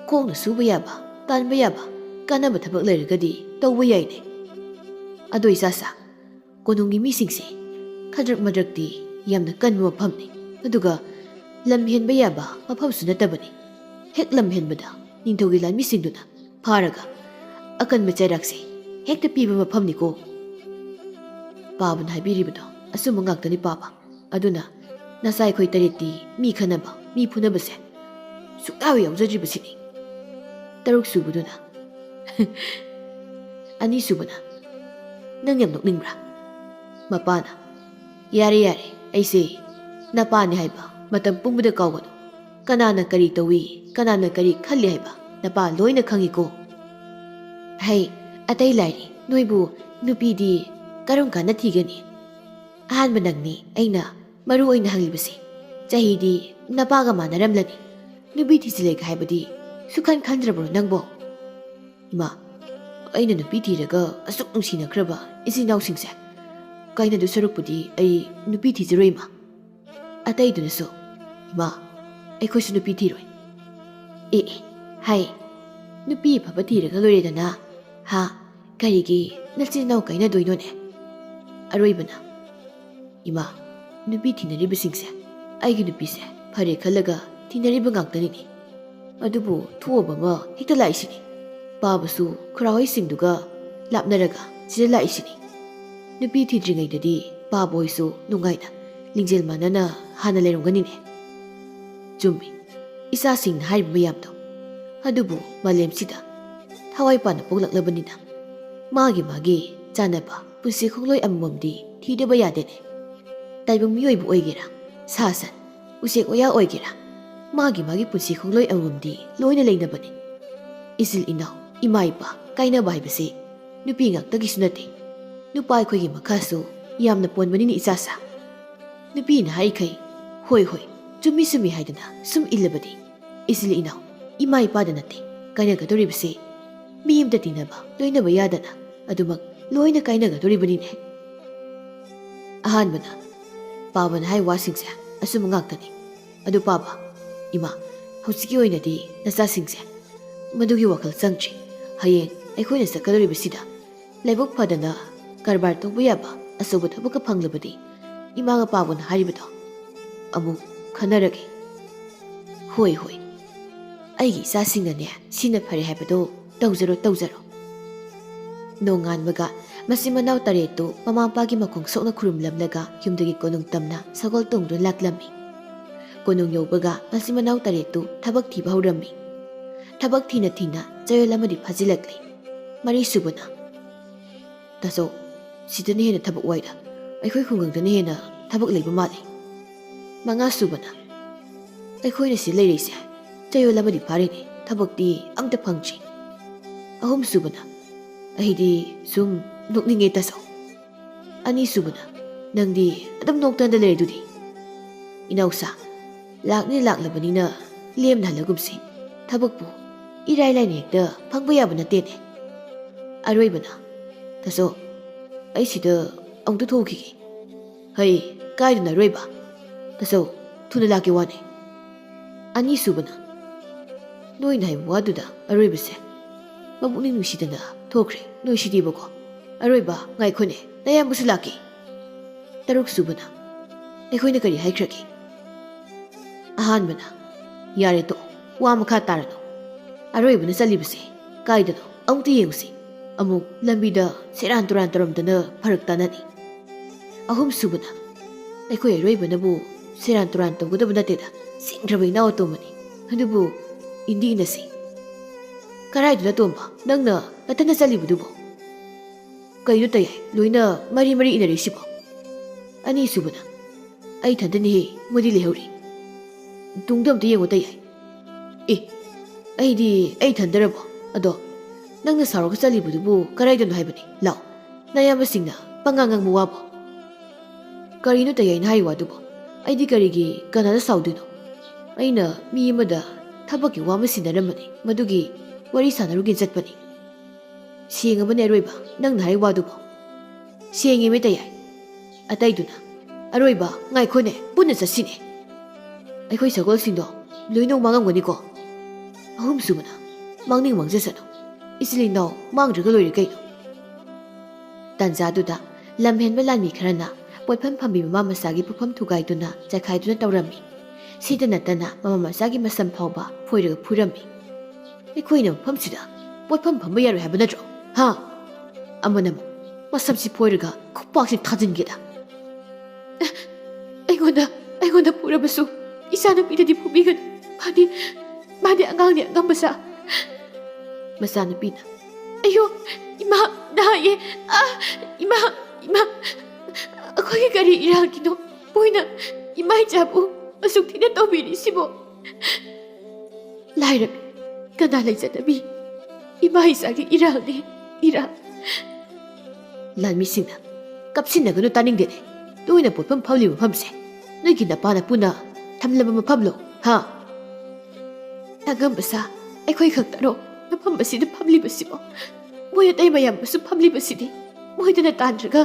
ꯈꯣꯡꯅ ꯁꯨꯕ ꯌꯥꯕ, ꯇꯥꯟꯕ ꯌꯥꯕ, ꯀꯥꯟꯅꯕ ꯊꯕꯛ ꯂꯩꯔꯒꯗꯤ ꯇꯧꯕ ꯌꯥꯏꯅꯦ꯫ ꯑꯗꯣ ꯏꯆꯥꯁꯥ, ꯀꯣꯅꯨꯡꯒꯤ ꯃꯤꯁꯤꯡꯁꯦ ꯈꯗ꯭ꯔꯛ ꯃꯗ꯭ꯔꯛꯇꯤ ꯌꯥꯝꯅ ꯀꯟꯕ ꯃꯐꯝꯅꯤ꯫ ꯑꯗꯨꯒ ꯂꯝ ꯍꯦꯟꯕ ꯌꯥꯕ ꯃꯐꯝꯁꯨ ꯅꯠꯇꯕꯅꯤ꯫ ꯍꯦꯛ ꯂꯝ ꯍꯦꯟꯕꯗ ꯅꯤꯡꯊꯧꯒꯤ ꯂꯥꯟꯃꯤꯁꯤꯡꯗꯨꯅ ꯐꯥꯔꯒ ꯑꯀꯟꯕ ꯆꯩꯔꯥꯛꯁꯦ ꯍꯦꯛꯇ ꯄꯤꯕ ꯃꯐꯝꯅꯤꯀꯣ꯫ ꯄꯥꯕꯅ ꯍꯥꯏꯕꯤꯔꯤꯕꯗꯣ ꯑꯆꯨꯝꯕ ꯉꯥꯛꯇꯅꯤ ꯄꯥꯕ꯫ ꯑꯗꯨꯅ ꯅꯆꯥ ꯑꯩꯈꯣꯏ ꯇꯔꯦꯠꯇꯤ ꯃꯤ ꯈꯠꯅꯕ, ꯃꯤ ꯐꯨꯅꯕꯁꯦ ꯁꯨꯛꯌꯥꯎ ꯌꯥꯎꯖꯗ꯭ꯔꯤꯕꯁꯤꯅꯤ꯫ ꯇꯔꯨꯛ ꯁꯨꯕꯗꯨꯅ, ꯑꯅꯤ ꯁꯨꯕꯅ, "ꯅꯪ ꯌꯥꯝ ꯅꯣꯛꯅꯤꯡꯕ꯭ꯔꯥ?" ꯃꯄꯥꯅ, "ꯌꯥꯔꯦ, ꯌꯥꯔꯦ, ꯑꯩꯁꯦ ꯅꯄꯥꯅꯤ ꯍꯥꯏꯕ ꯃꯇꯝ ꯄꯨꯝꯕꯗ ꯀꯥꯎꯒꯅꯨ꯫ ꯀꯅꯥꯅ ꯀꯔꯤ ꯇꯧꯏ, ꯀꯅꯥꯅ ꯀꯔꯤ ꯈꯜꯂꯤ ꯍꯥꯏꯕ ꯅꯄꯥ ꯂꯣꯏꯅ ꯈꯪꯏꯀꯣ꯫ ꯍꯩ, ꯑꯇꯩ ꯂꯥꯏꯔꯤ, ꯅꯣꯏꯕꯨ ꯅꯨꯄꯤꯗꯤ ꯀꯔꯝ ꯀꯥꯟꯗ ꯊꯤꯒꯅꯤ? ꯑꯍꯥꯟꯕ ꯅꯪꯅꯤ ꯑꯩꯅ ꯃꯔꯨ ꯑꯣꯏꯅ ꯍꯪꯂꯤꯕꯁꯤ꯫ ꯆꯍꯤꯗꯤ ꯅꯄꯥꯒ ꯃꯥꯟꯅꯔꯝꯂꯅꯤ꯫ ꯅꯨꯄꯤ ꯊꯤꯖꯤꯜꯂꯒꯦ ꯍꯥꯏꯕꯗꯤ ꯁꯨꯈꯟ ꯈꯟꯗ꯭ꯔꯕ꯭ꯔꯣ ꯅꯪꯕꯣ?" "ꯏꯃꯥ, ꯑꯩꯅ ꯅꯨꯄꯤ ꯊꯤꯔꯒ ꯑꯁꯨꯛ ꯅꯨꯡꯁꯤꯅꯈ꯭ꯔꯕ ꯏꯆꯤꯟ ꯏꯅꯥꯎꯁꯤꯡꯁꯦ ꯀꯥꯏꯅꯗꯨ ꯁꯔꯨꯛꯄꯨꯗꯤ ꯑꯩ ꯅꯨꯄꯤ ꯊꯤꯖꯔꯣꯏ, ꯏꯃꯥ꯫" ꯑꯇꯩꯗꯨꯅꯁꯨ, "ꯏꯃꯥ, ꯑꯩꯈꯣꯏꯁꯨ ꯅꯨꯄꯤ ꯊꯤꯔꯣꯏ꯫" "ꯑꯦ, ꯑꯦ, ꯍꯥꯏ, ꯅꯨꯄꯤ ꯑꯐꯕ ꯊꯤꯔꯒ ꯂꯣꯏꯔꯦꯗꯅ꯫ ꯍꯥ, ꯀꯔꯤꯒꯤ ꯅꯆꯤꯟ ꯏꯅꯥꯎ ꯀꯥꯏꯅꯗꯣꯏꯅꯣꯅꯦ?" ꯑꯔꯣꯏꯕꯅ, "ꯏꯃꯥ, ꯅꯨꯄꯤ ꯊꯤꯅꯔꯤꯕꯁꯤꯡꯁꯦ ꯑꯩꯒꯤ ꯅꯨꯄꯤꯁꯦ ꯐꯔꯦ ꯈꯜꯂꯒ ꯊꯤꯅꯔꯤꯕ ꯉꯥꯛꯇꯅꯤꯅꯦ꯫ ꯑꯗꯨꯕꯨ ꯊꯣꯛꯑꯕ ꯑꯃ ꯍꯦꯛꯇ ꯂꯥꯛꯏꯁꯤꯅꯤ꯫ ꯄꯥꯕꯁꯨ ꯈꯨꯔꯥꯍꯣꯏꯁꯤꯡꯗꯨꯒ ꯂꯥꯞꯅꯔꯒ ꯁꯤꯗ ꯂꯥꯛꯏꯁꯤꯅꯤ꯫ ꯅꯨꯄꯤ ꯊꯤꯗ꯭ꯔꯤꯉꯩꯗꯗꯤ ꯄꯥꯕ ꯍꯣꯏꯁꯨ ꯅꯨꯡꯉꯥꯏꯅ ꯂꯤꯡꯖꯦꯜ ꯃꯥꯟꯅꯅ ꯍꯥꯟꯅ ꯂꯩꯔꯝꯒꯅꯤꯅꯦ꯫" ꯆꯨꯝꯃꯤ, ꯏꯆꯥꯁꯤꯡꯅ ꯍꯥꯏꯔꯤꯕ ꯃꯌꯥꯝꯗꯣ꯫ ꯑꯗꯨꯕꯨ ꯃꯥꯂꯦꯝꯁꯤꯗ ꯊꯋꯥꯏ ꯄꯥꯟꯕ ꯄꯣꯛꯂꯛꯂꯕꯅꯤꯅ ꯃꯥꯒꯤ ꯃꯥꯒꯤ ꯆꯥꯟꯅꯕ ꯄꯨꯟꯁꯤ ꯈꯣꯡꯂꯣꯏ ꯑꯃꯃꯝꯗꯤ ꯊꯤꯗꯕ ꯌꯥꯗꯦꯅꯦ꯫ ꯇꯥꯏꯕꯪ ꯃꯤꯑꯣꯏꯕ ꯑꯣꯏꯒꯦꯔꯥ, ꯁꯥ ꯁꯟ, ꯎꯆꯦꯛ ꯋꯥꯌꯥ ꯑꯣꯏꯒꯦꯔꯥ, ꯃꯥꯒꯤ ꯃꯥꯒꯤ ꯄꯨꯟꯁꯤ ꯈꯣꯡꯂꯣꯏ ꯑꯃꯃꯝꯗꯤ ꯂꯣꯏꯅ ꯂꯩꯅꯕꯅꯤ꯫ ꯏꯆꯤꯜ ꯏꯅꯥꯎ, ꯏꯃꯥ ꯏꯄꯥ ꯀꯥꯏꯅꯕ ꯍꯥꯏꯕꯁꯤ ꯅꯨꯄꯤ ꯉꯥꯛꯇꯒꯤꯁꯨ ꯅꯠꯇꯦ, ꯅꯨꯄꯥ ꯑꯩꯈꯣꯏꯒꯤ ꯃꯈꯥꯁꯨ ꯌꯥꯝꯅ ꯄꯣꯟꯕꯅꯤꯅꯦ ꯏꯆꯥꯁꯥ꯫ ꯅꯨꯄꯤꯅ ꯍꯥꯏꯈꯩ "ꯍꯣꯏ, ꯍꯣꯏ, ꯆꯨꯝꯃꯤ, ꯆꯨꯝꯃꯤ" ꯍꯥꯏꯗꯅ ꯁꯨꯝ ꯏꯜꯂꯕꯗꯤ ꯏꯆꯤꯜ ꯏꯅꯥꯎ, ꯏꯃꯥ ꯏꯄꯥꯗ ꯅꯠꯇꯦ ꯀꯥꯏꯅꯒꯗꯧꯔꯤꯕꯁꯤ꯫ ꯃꯤ ꯑꯃꯇ ꯇꯤꯟꯅꯕ, ꯂꯣꯏꯅꯕ ꯌꯥꯗꯅ ꯑꯗꯨꯃꯛ ꯂꯣꯏꯅ ꯀꯥꯏꯅꯒꯗꯧꯔꯤꯕꯅꯤꯅꯦ꯫ ꯑꯍꯥꯟꯕꯅ, ꯄꯥꯕꯅ ꯍꯥꯏ ꯋꯥꯁꯤꯡꯁꯦ ꯑꯆꯨꯝꯕ ꯉꯥꯛꯇꯅꯤ꯫ ꯑꯗꯨ ꯄꯥꯕ, ꯏꯃꯥ, ꯍꯧꯖꯤꯛꯀꯤ ꯑꯣꯏꯅꯗꯤ ꯅꯆꯥꯁꯤꯡꯁꯦ ꯃꯗꯨꯒꯤ ꯋꯥꯈꯜ ꯆꯪꯗ꯭ꯔꯤ꯫ ꯍꯌꯦꯡ ꯑꯩꯈꯣꯏꯅ ꯆꯠꯀꯗꯧꯔꯤꯕꯁꯤꯗ ꯂꯥꯏꯕꯛ ꯐꯗꯅ ꯀꯔꯕꯥꯔ ꯇꯧꯕ ꯌꯥꯕ ꯑꯆꯧꯕ ꯊꯕꯛꯀ ꯐꯪꯂꯕꯗꯤ ꯏꯃꯥꯒ ꯄꯥꯕꯅ ꯍꯥꯏꯔꯤꯕꯗꯣ ꯑꯃꯨꯛ ꯈꯟꯅꯔꯒꯦ꯫ ꯍꯣꯏ, ꯍꯣꯏ, ꯑꯩꯒꯤ ꯏꯆꯥꯁꯤꯡꯅꯅꯦ ꯁꯤꯅ ꯐꯔꯦ ꯍꯥꯏꯕꯗꯣ ꯇꯧꯖꯔꯣ, ꯇꯧꯖꯔꯣ꯫ ꯅꯣꯡꯉꯥꯟꯕꯒ ꯃꯆꯤꯟ ꯃꯅꯥꯎ ꯇꯔꯦꯠꯇꯨ ꯃꯃꯥ ꯃꯄꯥꯒꯤ ꯃꯈꯣꯡ ꯁꯣꯛꯅ ꯈꯨꯔꯨꯝꯂꯝꯂꯒ ꯌꯨꯝꯗꯒꯤ ꯀꯣꯅꯨꯡ ꯇꯝꯅ ꯁꯒꯣꯜ ꯇꯣꯡꯗꯨꯅ ꯂꯥꯛꯂꯝꯃꯤ꯫ ꯀꯣꯅꯨꯡ ꯌꯧꯕꯒ ꯃꯆꯤꯟ ꯃꯅꯥꯎ ꯇꯔꯦꯠꯇꯨ ꯊꯕꯛ ꯊꯤꯕ ꯍꯧꯔꯝꯃꯤ꯫ ꯊꯕꯛ ꯊꯤꯅ ꯊꯤꯅ ꯆꯌꯣꯜ ꯑꯃꯗꯤ ꯐꯥꯖꯤꯜꯂꯛꯂꯤ꯫ ꯃꯔꯤꯁꯨꯕꯅ, "ꯇꯥꯆꯧ, ꯁꯤꯗꯅ ꯍꯦꯟꯅ ꯊꯕꯛ ꯋꯥꯏꯗ꯫ ꯑꯩꯈꯣꯏ ꯈꯨꯡꯒꯪꯗꯅ ꯍꯦꯟꯅ ꯊꯕꯛ ꯂꯩꯕ ꯃꯥꯜꯂꯤ꯫" ꯃꯉꯥꯁꯨꯕꯅ, "ꯑꯩꯈꯣꯏꯅ ꯁꯤ ꯂꯩꯔꯛꯏꯁꯦ ꯆꯌꯣꯜ ꯑꯃꯗꯤ ꯐꯥꯔꯦꯅꯦ, ꯊꯕꯛꯇꯤ ꯑꯝꯇ ꯐꯪꯗ꯭ꯔꯤ꯫" ꯑꯍꯨꯝꯁꯨꯕꯅ, "ꯑꯩꯗꯤ ꯁꯨꯝ ꯅꯣꯛꯅꯤꯡꯉꯦ ꯇꯥꯆꯧ꯫" ꯑꯅꯤꯁꯨꯕꯅ, "ꯅꯪꯗꯤ ꯑꯗꯨꯝ ꯅꯣꯛꯇꯅ ꯂꯩꯔꯗꯨꯗꯤ?" "ꯏꯅꯥꯎꯁꯥ, ꯂꯥꯛꯅꯤ ꯂꯥꯛꯂꯕꯅꯤꯅ ꯂꯦꯝꯅ ꯍꯜꯂꯒꯨꯝꯁꯤ꯫ ꯊꯕꯛꯄꯨ ꯏꯔꯥꯏ ꯂꯥꯏꯅ ꯍꯦꯛꯇ ꯐꯪꯕ ꯌꯥꯕ ꯅꯠꯇꯦꯅꯦ꯫" ꯑꯔꯣꯏꯕꯅ, "ꯇꯥꯆꯧ, ꯑꯩ ꯁꯤꯗ ꯑꯃꯨꯛꯇ ꯊꯣꯛꯈꯤꯒꯦ꯫" "ꯍꯩ, ꯀꯥꯏꯗꯅꯣ ꯑꯔꯣꯏꯕ? ꯇꯥꯆꯧ, ꯊꯨꯅ ꯂꯥꯛꯀꯦ ꯋꯥꯅꯦ꯫" ꯑꯅꯤꯁꯨꯕꯅ, "ꯅꯣꯏꯅ ꯍꯥꯏꯕ ꯋꯥꯗꯨꯗ ꯑꯔꯣꯏꯕꯁꯦ ꯃꯄꯨꯛꯅꯤꯡ ꯅꯨꯡꯁꯤꯗꯅ ꯊꯣꯛꯈ꯭ꯔꯦ꯫ ꯅꯣꯏ ꯁꯤꯗꯤꯕꯀꯣ꯫ ꯑꯔꯣꯏꯕ, ꯉꯥꯏꯈꯣꯅꯦ, ꯅꯌꯥꯝꯕꯁꯨ ꯂꯥꯛꯀꯦ꯫" ꯇꯔꯨꯛꯁꯨꯕꯅ, "ꯑꯩꯈꯣꯏꯅ ꯀꯔꯤ ꯍꯥꯏꯈ꯭ꯔꯒꯦ?" ꯑꯍꯥꯟꯕꯅ, "ꯌꯥꯔꯦ ꯇꯣꯛꯑꯣ, ꯋꯥ ꯃꯈꯥ ꯇꯥꯔꯅꯨ꯫ ꯑꯔꯣꯏꯕꯅ ꯆꯠꯂꯤꯕꯁꯦ ꯀꯥꯏꯗꯅꯣ ꯑꯃꯨꯛꯇ ꯌꯦꯡꯉꯨꯁꯤ꯫ ꯑꯃꯨꯛ ꯂꯝꯕꯤꯗ ꯁꯦꯔꯥꯟ ꯇꯨꯔꯥꯟ ꯇꯧꯔꯝꯗꯅ ꯐꯔꯛ ꯇꯥꯅꯅꯤ꯫" ꯑꯍꯨꯝꯁꯨꯕꯅ, "ꯑꯩꯈꯣꯏ ꯑꯔꯣꯏꯕꯅꯕꯨ ꯁꯦꯔꯥꯟ ꯇꯨꯔꯥꯟ ꯇꯧꯒꯗꯕ ꯅꯠꯇꯦꯗ, ꯁꯤꯡꯈ꯭ꯔꯕ ꯏꯅꯥꯎ ꯑꯇꯣꯝꯕꯅꯤ꯫ ꯑꯗꯨꯕꯨ ꯏꯟꯗꯤꯅ ꯁꯤ꯫" "ꯀꯔꯥꯏꯗꯅꯣ ꯇꯣꯝꯕ, ꯅꯪꯅ ꯅꯊꯟꯗ ꯆꯠꯂꯤꯕꯗꯨꯕꯨ?" "ꯀꯩꯅꯣ ꯇꯌꯥꯏ, ꯂꯣꯏꯅ ꯃꯔꯤ ꯃꯔꯤ ꯏꯟꯅꯔꯤꯁꯤꯕꯣ?" ꯑꯅꯤꯁꯨꯕꯅ, "ꯑꯩ ꯏꯊꯟꯗꯅꯤꯍꯦ, ꯃꯣꯏꯗꯤ ꯂꯩꯍꯧꯔꯤ꯫ ꯇꯨꯡꯗ ꯑꯝꯇ ꯌꯦꯡꯉꯣ ꯇꯌꯥꯏ꯫" "ꯑꯦ, ꯑꯩꯗꯤ ꯑꯩ ꯏꯊꯟꯗꯔꯕꯣ? ꯑꯗꯣ ꯅꯪꯅ ꯁꯥꯎꯔꯒ ꯆꯠꯂꯤꯕꯗꯨꯕꯨ ꯀꯔꯥꯏꯗꯅꯣ ꯍꯥꯏꯕꯅꯤ? ꯂꯥꯎ, ꯅꯌꯥꯝꯕꯁꯤꯡꯅ ꯄꯉꯥꯡ ꯉꯥꯡꯕ ꯋꯥꯕꯣ?" "ꯀꯔꯤꯅꯣ ꯇꯌꯥꯏꯅ ꯍꯥꯏꯔꯤ ꯋꯥꯗꯨꯕꯣ? ꯑꯩꯗꯤ ꯀꯔꯤꯒꯤ ꯀꯅꯥꯗ ꯁꯥꯎꯗꯣꯏꯅꯣ? ꯑꯩꯅ ꯃꯤ ꯑꯃꯗ ꯊꯕꯛꯀꯤ ꯋꯥ ꯑꯃ ꯁꯤꯟꯅꯔꯝꯕꯅꯤ, ꯃꯗꯨꯒꯤ ꯋꯥꯔꯤ ꯁꯥꯟꯅꯔꯨꯒꯦꯅ ꯆꯠꯄꯅꯤ꯫" "ꯁꯦꯡꯉꯕꯅꯦ ꯑꯔꯣꯏꯕ, ꯅꯪꯅ ꯍꯥꯏꯔꯤ ꯋꯥꯗꯨꯕꯣ?" "ꯁꯦꯡꯉꯦꯃꯦ ꯇꯌꯥꯏ꯫" ꯑꯇꯩꯗꯨꯅ, "ꯑꯔꯣꯏꯕ, ꯉꯥꯏꯈꯣꯅꯦ, ꯄꯨꯟꯅ ꯆꯠꯁꯤꯅꯦ꯫ ꯑꯩꯈꯣꯏ ꯁꯒꯣꯜꯁꯤꯡꯗꯣ ꯂꯣꯏꯅꯃꯛ ꯃꯥꯡꯉꯝꯒꯅꯤꯀꯣ?" ꯑꯍꯨꯝꯁꯨꯕꯅ, "ꯃꯥꯡꯅꯤꯡ ꯃꯥꯡꯖꯁꯅꯨ, ꯏꯆꯤꯜ ꯏꯅꯥꯎ ꯃꯥꯡꯗ꯭ꯔꯒ ꯂꯣꯏꯔꯦ ꯀꯩꯅꯣ꯫" ꯇꯥꯟꯖꯥꯗꯨꯗ ꯂꯝꯍꯦꯟꯕ ꯂꯥꯟꯃꯤ ꯈꯔꯅ ꯄꯣꯠꯐꯝ ꯐꯝꯕꯤ ꯃꯃꯥ ꯃꯆꯥꯒꯤ ꯄꯣꯠꯐꯝ ꯊꯨꯒꯥꯏꯗꯨꯅ ꯆꯥꯏꯈꯥꯏꯗꯨꯅ ꯇꯧꯔꯝꯃꯤ꯫ ꯁꯤꯗ ꯅꯠꯇꯅ ꯃꯃꯥ ꯃꯆꯥꯒꯤ ꯃꯁꯝ ꯐꯥꯎꯕ ꯐꯣꯏꯔꯒ ꯐꯨꯔꯝꯃꯤ꯫ "ꯑꯩꯈꯣꯏꯅ ꯃꯐꯝꯁꯤꯗ ꯄꯣꯠꯐꯝ ꯐꯝꯕ ꯌꯥꯔꯣꯏ ꯍꯥꯏꯕ ꯅꯠꯇ꯭ꯔꯣ? ꯍꯥ?" ꯑꯃꯅ ꯑꯃꯨꯛ ꯃꯁꯝꯁꯤ ꯐꯣꯏꯔꯒ ꯈꯨꯄꯥꯛꯁꯤ ꯊꯥꯖꯤꯟꯒꯦꯗ꯫ "ꯑꯦ, ꯑꯩꯉꯣꯟꯗ, ꯑꯩꯉꯣꯟꯗ ꯐꯨꯔꯕꯁꯨ ꯏꯆꯥꯅꯨꯄꯤꯗꯗꯤ ꯐꯨꯕꯤꯒꯅꯨ꯫ ꯃꯥꯗꯤ, ꯃꯥꯗꯤ ꯑꯉꯥꯡꯅꯤ, ꯑꯉꯝꯕꯁꯥ꯫" ꯃꯆꯥꯅꯨꯄꯤꯅ, "ꯑꯌꯣ, ꯏꯃꯥ, ꯅꯥꯏꯌꯦ꯫ ꯑꯥ, ꯏꯃꯥ, ꯏꯃꯥ, ꯑꯩꯈꯣꯏꯒꯤ ꯀꯔꯤ ꯏꯔꯥꯜꯒꯤꯅꯣ? ꯃꯣꯏꯅ ꯏꯃꯥ ꯏꯆꯥꯕꯨ ꯑꯁꯨꯛ ꯊꯤꯅ ꯇꯧꯕꯤꯔꯤꯁꯤꯕꯣ?" "ꯂꯥꯏꯔꯕꯤ, ꯀꯅꯥ ꯂꯩꯖꯗꯕꯤ? ꯏꯃꯥ ꯏꯆꯥꯒꯤ ꯏꯔꯥꯜꯅꯤ, ꯏꯔꯥꯜ꯫" ꯂꯥꯟꯃꯤꯁꯤꯡꯅ, "ꯀꯞꯁꯤꯟꯅꯒꯅꯨ, ꯇꯥꯅꯤꯡꯗꯦꯅꯦ꯫ ꯅꯣꯏꯅ ꯄꯣꯠꯐꯝ ꯐꯝꯂꯤꯕ ꯃꯐꯝꯁꯦ ꯅꯣꯏꯒꯤ ꯅꯄꯥ ꯅꯄꯨꯅ ꯊꯝꯂꯕ ꯃꯐꯝꯂꯣ, ꯍꯥ?" "ꯑꯉꯝꯕꯁꯥ, ꯑꯩꯈꯣꯏ ꯈꯛꯇꯔꯣ ꯃꯐꯝ ꯑꯁꯤꯗ ꯐꯝꯂꯤꯕꯁꯤꯕꯣ? ꯃꯣꯏ ꯑꯇꯩ ꯃꯌꯥꯝ ꯑꯃꯁꯨ ꯐꯝꯂꯤꯕꯁꯤꯗꯤ꯫ ꯃꯣꯏꯗꯅ ꯇꯥꯟꯗ꯭ꯔꯒ